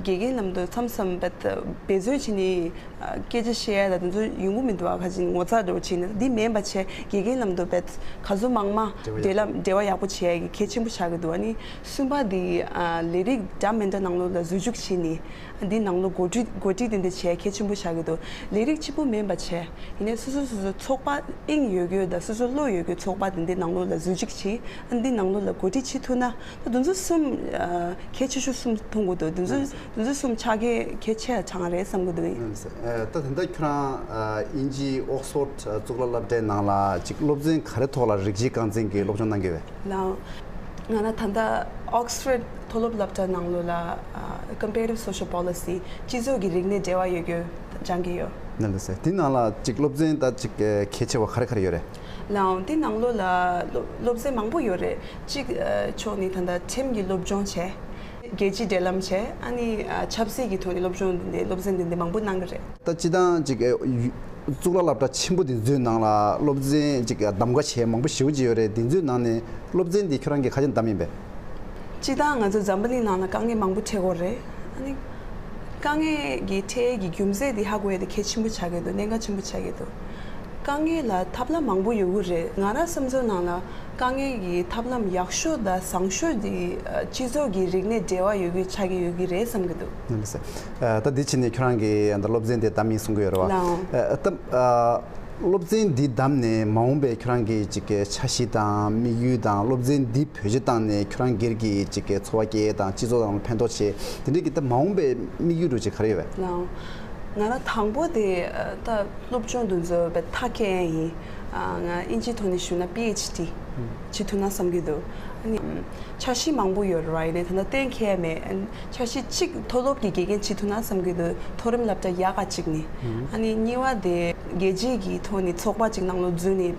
དགེ་རྒན་ལམ་དུ་མཚམས་མཚམས་འབད་འབད་བརྩོན་བྱས་ནས་ཨ་སྐད་ཆ་བཤད་ཡ་དང་དེ་ཚོ་ཡོང་གི་མི་འདུག་ཨ་ཁ་ཅིག་ངོ་ཚ་འདྲ་བོ་བྱས་ནས། འདི་མིན་པ་བྱས་དགེ་རྒན་ལམ་དུ་འབད་ག་ཚོད་མང་མང་འབྲེལ་ལམ་འབྲེལ་བ་ཡག་པོ་བྱེད་ཡ་གི་གལ་ཆེན་པོ་ཆགས་ཀྱི་འདུག་ཨ་ནི་གསུམ་པ་དེ་ཨ་ལས་རིགས་འདྲ་མི་འདྲ་ནང་ལོགས་ལ་འཛུལ་ཞུགས་བྱས་ནས། འདི་ནང་ལོགས་འགོ་ཁྲིད་འགོ་ཁྲིད་དེ་འདྲ་བྱས་གལ་ཆེན་པོ་ཆགས་ཀྱི་འདུག་ལས་རིགས་གཅིག་པུ་མིན་པ་བྱས། ཡིན་ནའི་སོ་སོ་སོ་སོ་ཚོགས་པ་དབྱིངས་ཡོད་རྒྱུ་དང་སོ་སོ་བློ་ཡོད་རྒྱུ་ཚོགས་པ་དེ་འདྲའི་ནང་ལོགས་ལ་འཛུལ་ཞུགས་བྱས། འདི་ནང་ལོགས་ལ་འགོ་ཁྲིད་བྱེད་ཐུབ་ན་ད་དེ་ཚོ་གསུམ་ཨ་གལ་ཆེ་ཤོས་གསུམ་མཐོང་གི་འདུག་དེ་ཚོ་དེ་ཚོ་གསུམ་ཆ་ག་གལ་ཆེ་ཆགས་ཀྱི་རེད་བསམ་གྱི་འདུག་ཨ་ད་ད་ལྟ་ཁྱོད་རང་ཨ་དབྱིན་ཇིའི་ཨོག་སི་ཕོར་ཌི་གཙུག་ལག་སློབ་གྲྭའི་ནང་ལ་ཅིག་སློབ་ཚན་ག་རེ་ཐོག་ལ་རིགས་གཅིག་རྐང་འཛིན་གྱི་སློབ་སྦྱོང་གནང་གི་ཡོད་པས། ལགས། ང་ལ་ད་ལྟ་ཨོག་སི་ཕོར་ཌི་མཐོ་སློབ་སློབ་གྲྭ་ནང་ལོགས་ལ་ཨ་Comparative Social Policy སྤྱི་ཚོགས་ཀྱི་རིག་གནས་འབྲེལ་བ་ཡོད་རྒྱུ་སྦྱང་གི་ཡོད། ནས་ལགས་སེ། དེ་ནང་ལ་ཅིག་སློབ་ཚན་ད་ཅིག་གལ་ཆེ་བ་ག་རེ་ག་རེ་ཡོད་རེད། ལགས་འོང་། དེ་ནང་ལོགས་ལ་སློབ་སློབ་ཚན་མང་པོ་ཡོད་རེད། གཅིག་ཨ་ཕྱོགས་ནས་ད་ལྟ་ཁྲིམས་ཀྱི་སློབ་སྦྱོང་བྱས། རྒྱལ་སྤྱིའི་འབྲེལ་ལམ་བྱས། ཨ་ནི་ཨ་ཆབ་སྲིད་ཀྱི་ཐོག་ནས་སློབ་སྦྱོང་འདི་འདྲའི་སློབ་ཚན་འདི་འདྲའི་མང་པོ་གནང་གི་རེད། ད་སྤྱིར་བཏང་ཅིག་ཨེ་ཡུ་གཙུག་ལག་སློབ་གྲྭ་ཆེན་པོ་འདི་ཚོའི་ནང་ལ་སློབ་ཚན་ཅིག་གདམ་ག་བྱས་མང་པོ་ཞེ་པོ་ཅིག་ཡོད་རེད། འདི་ཚོའི་ནང་ནས་སློབ་ཚན་འདི་ཁྱོད་རང་གིས་ག་ཚོད་བདམས་ཡིན་པས། སྤྱིར་བཏང་ང་ཚོ་འཛམ་བུ་གླིང་ནང་ལ་དཀའ་ངལ་མང་པོ་འཕྲད་ཀྱི་ཡོད་རེད། ཨ་ནི་དཀའ་ངལ་གྱི་འཕྲད་ཡས་ཀྱི་རྒྱུ་མཚན་དེ་ཧ་གོ་ཡས་དེ་གལ་ཆེན་པོ་ཆགས་ཀྱི་འདུག་གནད་འགག་ཆེན་པོ་ཆགས་ཀྱི་འདུག་དཀའ་ངལ་ལ་ཐབས་ལམ་མང་པོ་ཡོད་ཀྱི་རེད། ང་རང་བསམ་ཚུལ་ནང་ལ་དཀའ་ངལ་གྱི་ཐབས་ལམ་ཡག་ཤོས་དང་བཟང་ཤོས་དེ་སྤྱི་ཚོགས་ཀྱི་རིག་གནས་འབྲེལ་བ་ཡོད་རྒྱུ་ཆགས་ཀྱི་ཡོད་ཀྱི་རེད་བསམ་གྱི་འདུག་ལགས་སོ། ད་འདི་ཕྱིན་ནས་ཁྱོད་རང་གིས་ད་སློབ་ཚན་དེ་བདམས་ཡིན་གསུང་གི་ཡོད་རེད་བ། ལགས། ད་སློབ་ཚན་འདི་བདམས་ནས་མ་འོངས་པའི་ཁྱོད་རང་གི་ཅིག་གི་འཆར་གཞི་དང་དམིགས་ཡུལ་དང་སློབ་ཚན་འདི་བེད་སྤྱོད་བཏང་ནས་ཁྱོད་རང་སྒེར་གྱི་ཅིག་གི་འཚོ་བ་སྐྱེལ་དང་སྤྱི་ཚོགས་ནང་ལ་ཕན་ཐོགས་བྱེད་དེ་འདྲའི་གི་ད་མ་འོངས་པའི་དམིགས་ཡུལ་འདྲ་ཅིག་ག་རེ་ཡོད་པས། ལགས། ང་རང་དང་པོ་དེ་ད་སློབ་སྦྱོང་འདི་ཚོ་བས་མཐར་འཁྱོལ་ཡིན། ང་ཨིན་ཇིའི་ཐོག་ནས་ཞུས་ན་པི་ཨེཆ་ཌི་བྱེད་ཐུབ་ན་བསམ་གྱི་འདུག་ཨ་ནི་འཆར་གཞི་མང་པོ་ཡོད་རེད་བ། ཡིན་ནའི་ད་ལྟ་གཏན་འཁེལ་མེད། འཆར་གཞི་གཅིག་མཐོ་སློབ་ཀྱི་དགེ་རྒན་བྱེད་ཐུབ་ན་བསམ་གྱི་འདུག་མཐོ་རིམ་སློབ་གྲྭ་ཡག་ག་གཅིག་ནས། ཨ་ནི་གཉིས་པ་དེ་རྒྱལ་སྤྱིའི་གི་ཐོག་ནས་ཚོགས་པ་གཅིག་ནང་ལོགས་འཛུལ་ནས་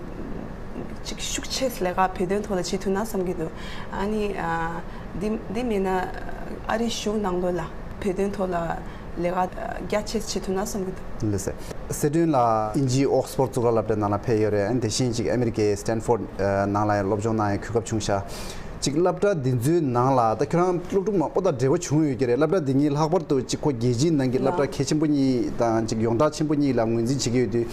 ཅིག་ཤུགས་ཆེ་ལས་ཀ་བོད་དོན་ཐོག་ལ་བྱེད་ཐུབ་ན་བསམ་གྱི་འདུག་ཨ་ནི་འདི་འདི་མིན་ན་ཨ་རིའི་གཞུང་ནང་ལོགས་ལ་བོད་དོན་ཐོག་ལ་ལས་ཀ་རྒྱ་ཆེ་བྱེད་ཐུབ་ན་བསམ་གྱི་འདུག་ལགས་སོ། སེ་ཏོན་ལགས་ཨིན་ཇིའི་ཨོག་སི་ཕོར་གཙུག་ལག་སློབ་གྲྭའི་ནང་ལ་ཕེབས་ཡོད་རེད། ཨ་ནི་དེ་བཞིན་ཅིག་ཨ་མི་རི་ཀའི་སི་ཏན་ཕོར་ཌི་ནང་ལ་ཡང་སློབ་སྦྱོང་གནང་ཡའི་གོ་སྐབས་བྱུང་ཤག་ཅིག་སློབ་གྲྭ་འདི་ཚོའི་ནང་ལ་ད་ཁྱོད་རང་སློབ་ཕྲུག་མང་པོ་དང་འབྲེལ་བ་བྱུང་ཡོད་ཀྱི་རེད། སློབ་གྲྭ་འདི་གཉིས་ལྷག་པར་དུ་ཅིག་ཁོ་རྒྱལ་སྤྱིའི་ནང་གི་སློབ་གྲྭ་གལ་ཆེན་པོ་གཉིས་དང་ཅིག་ཡོངས་གྲགས་ཆེན་པོ་གཉིས་ལ་ངོས་འཛིན་བྱེད་ཀྱི་ཡོད་དུས།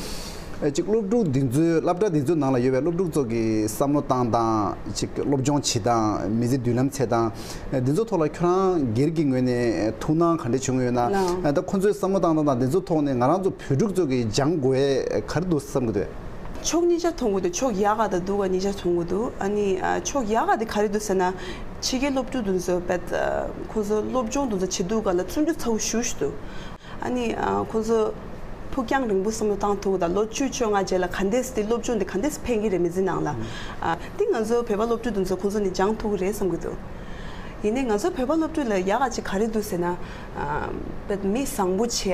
ཨ་ཅིག་སློབ་ཕྲུག་འདི་ཚོའི་སློབ་གྲྭ་འདི་ཚོའི་ནང་ལ་ཡོད་པའི་སློབ་ཕྲུག་ཚོ་གི་བསམ་བློ་བཏང་སྟངས། ཅིག་སློབ་སྦྱོང་བྱེད་སྟངས། མི་ཚེ་མདུན་ལམ་འཚོལ་སྟངས། འདི་ཚོ་ཐོག་ལ་ཁྱོད་རང་སྒེར་གྱི་ངོས་ནས་ཐུགས་སྣང་ག་འདྲ་བྱུང་ཡོད་ན། ལགས། ད་ཁོ་ཚོའི་བསམ་བློ་བཏང་སྟངས་དང་འདི་ཚོ་ཐོག་ནས་ང་རང་ཚོ་བོད་ཕྲུག་ཚོ་གི་སྦྱང་དགོས་ག་རེ་འདུག་བསམ་གྱི་འདུག་ཕྱོགས་གཉིས་ཆ་མཐོང་གི་འདུག་ཕྱོགས་ཡག་ག་དང་སྡུག་ག་གཉིས་ཆ་མཐོང་གི་འདུག་ཨ་ནི་ཨ་ཕྱོགས་ཡག་ག་དེ་ག་རེ་འདུག་ཟེར་ན། ཕྱི་རྒྱལ་སློབ་ཕྲུག་འདི་ཚོ་བས་ཁོ་ཚོ་སློབ་སྦྱོང་འདི་ཚོ་བྱེད་དུས་སྒང་ལ་བརྩོན་འགྲུས་ཚ་པོ་ཞེ་པོ་ཞིག་འདུག་ཨ་ནི་ཨ་ཁོང་ཚོ་ཕུགས་རྒྱང་རིང་པོ་བསམ་བློ་བཏང་ཐུབ་དང་ལོ་བཅུ་བཅོ་ལྔ་རྗེས་ལ་ག་འདྲས་དེ་སློབ་སྦྱོང་དེ་ག་འདྲས་ཕན་གྱི་རེད་མི་ཚེ་ནང་ལ། ཨ་འདི་ང་ཚོ་བོད་པ་སློབ་ཕྲུག་དེ་ཚོ་ཁོང་ཚོ་ནི་སྦྱང་ཐུབ་ཀྱི་རེད་བསམ་གྱི་འདུག་ཡིན་ནའི་ང་ཚོ་བོད་པ་སློབ་ཕྲུག་ལ་ཡག་ག་ཅིག་ག་རེ་འདུག་ཟེར་ན། ཨ་བོད་མི་བཟང་པོ་བྱས།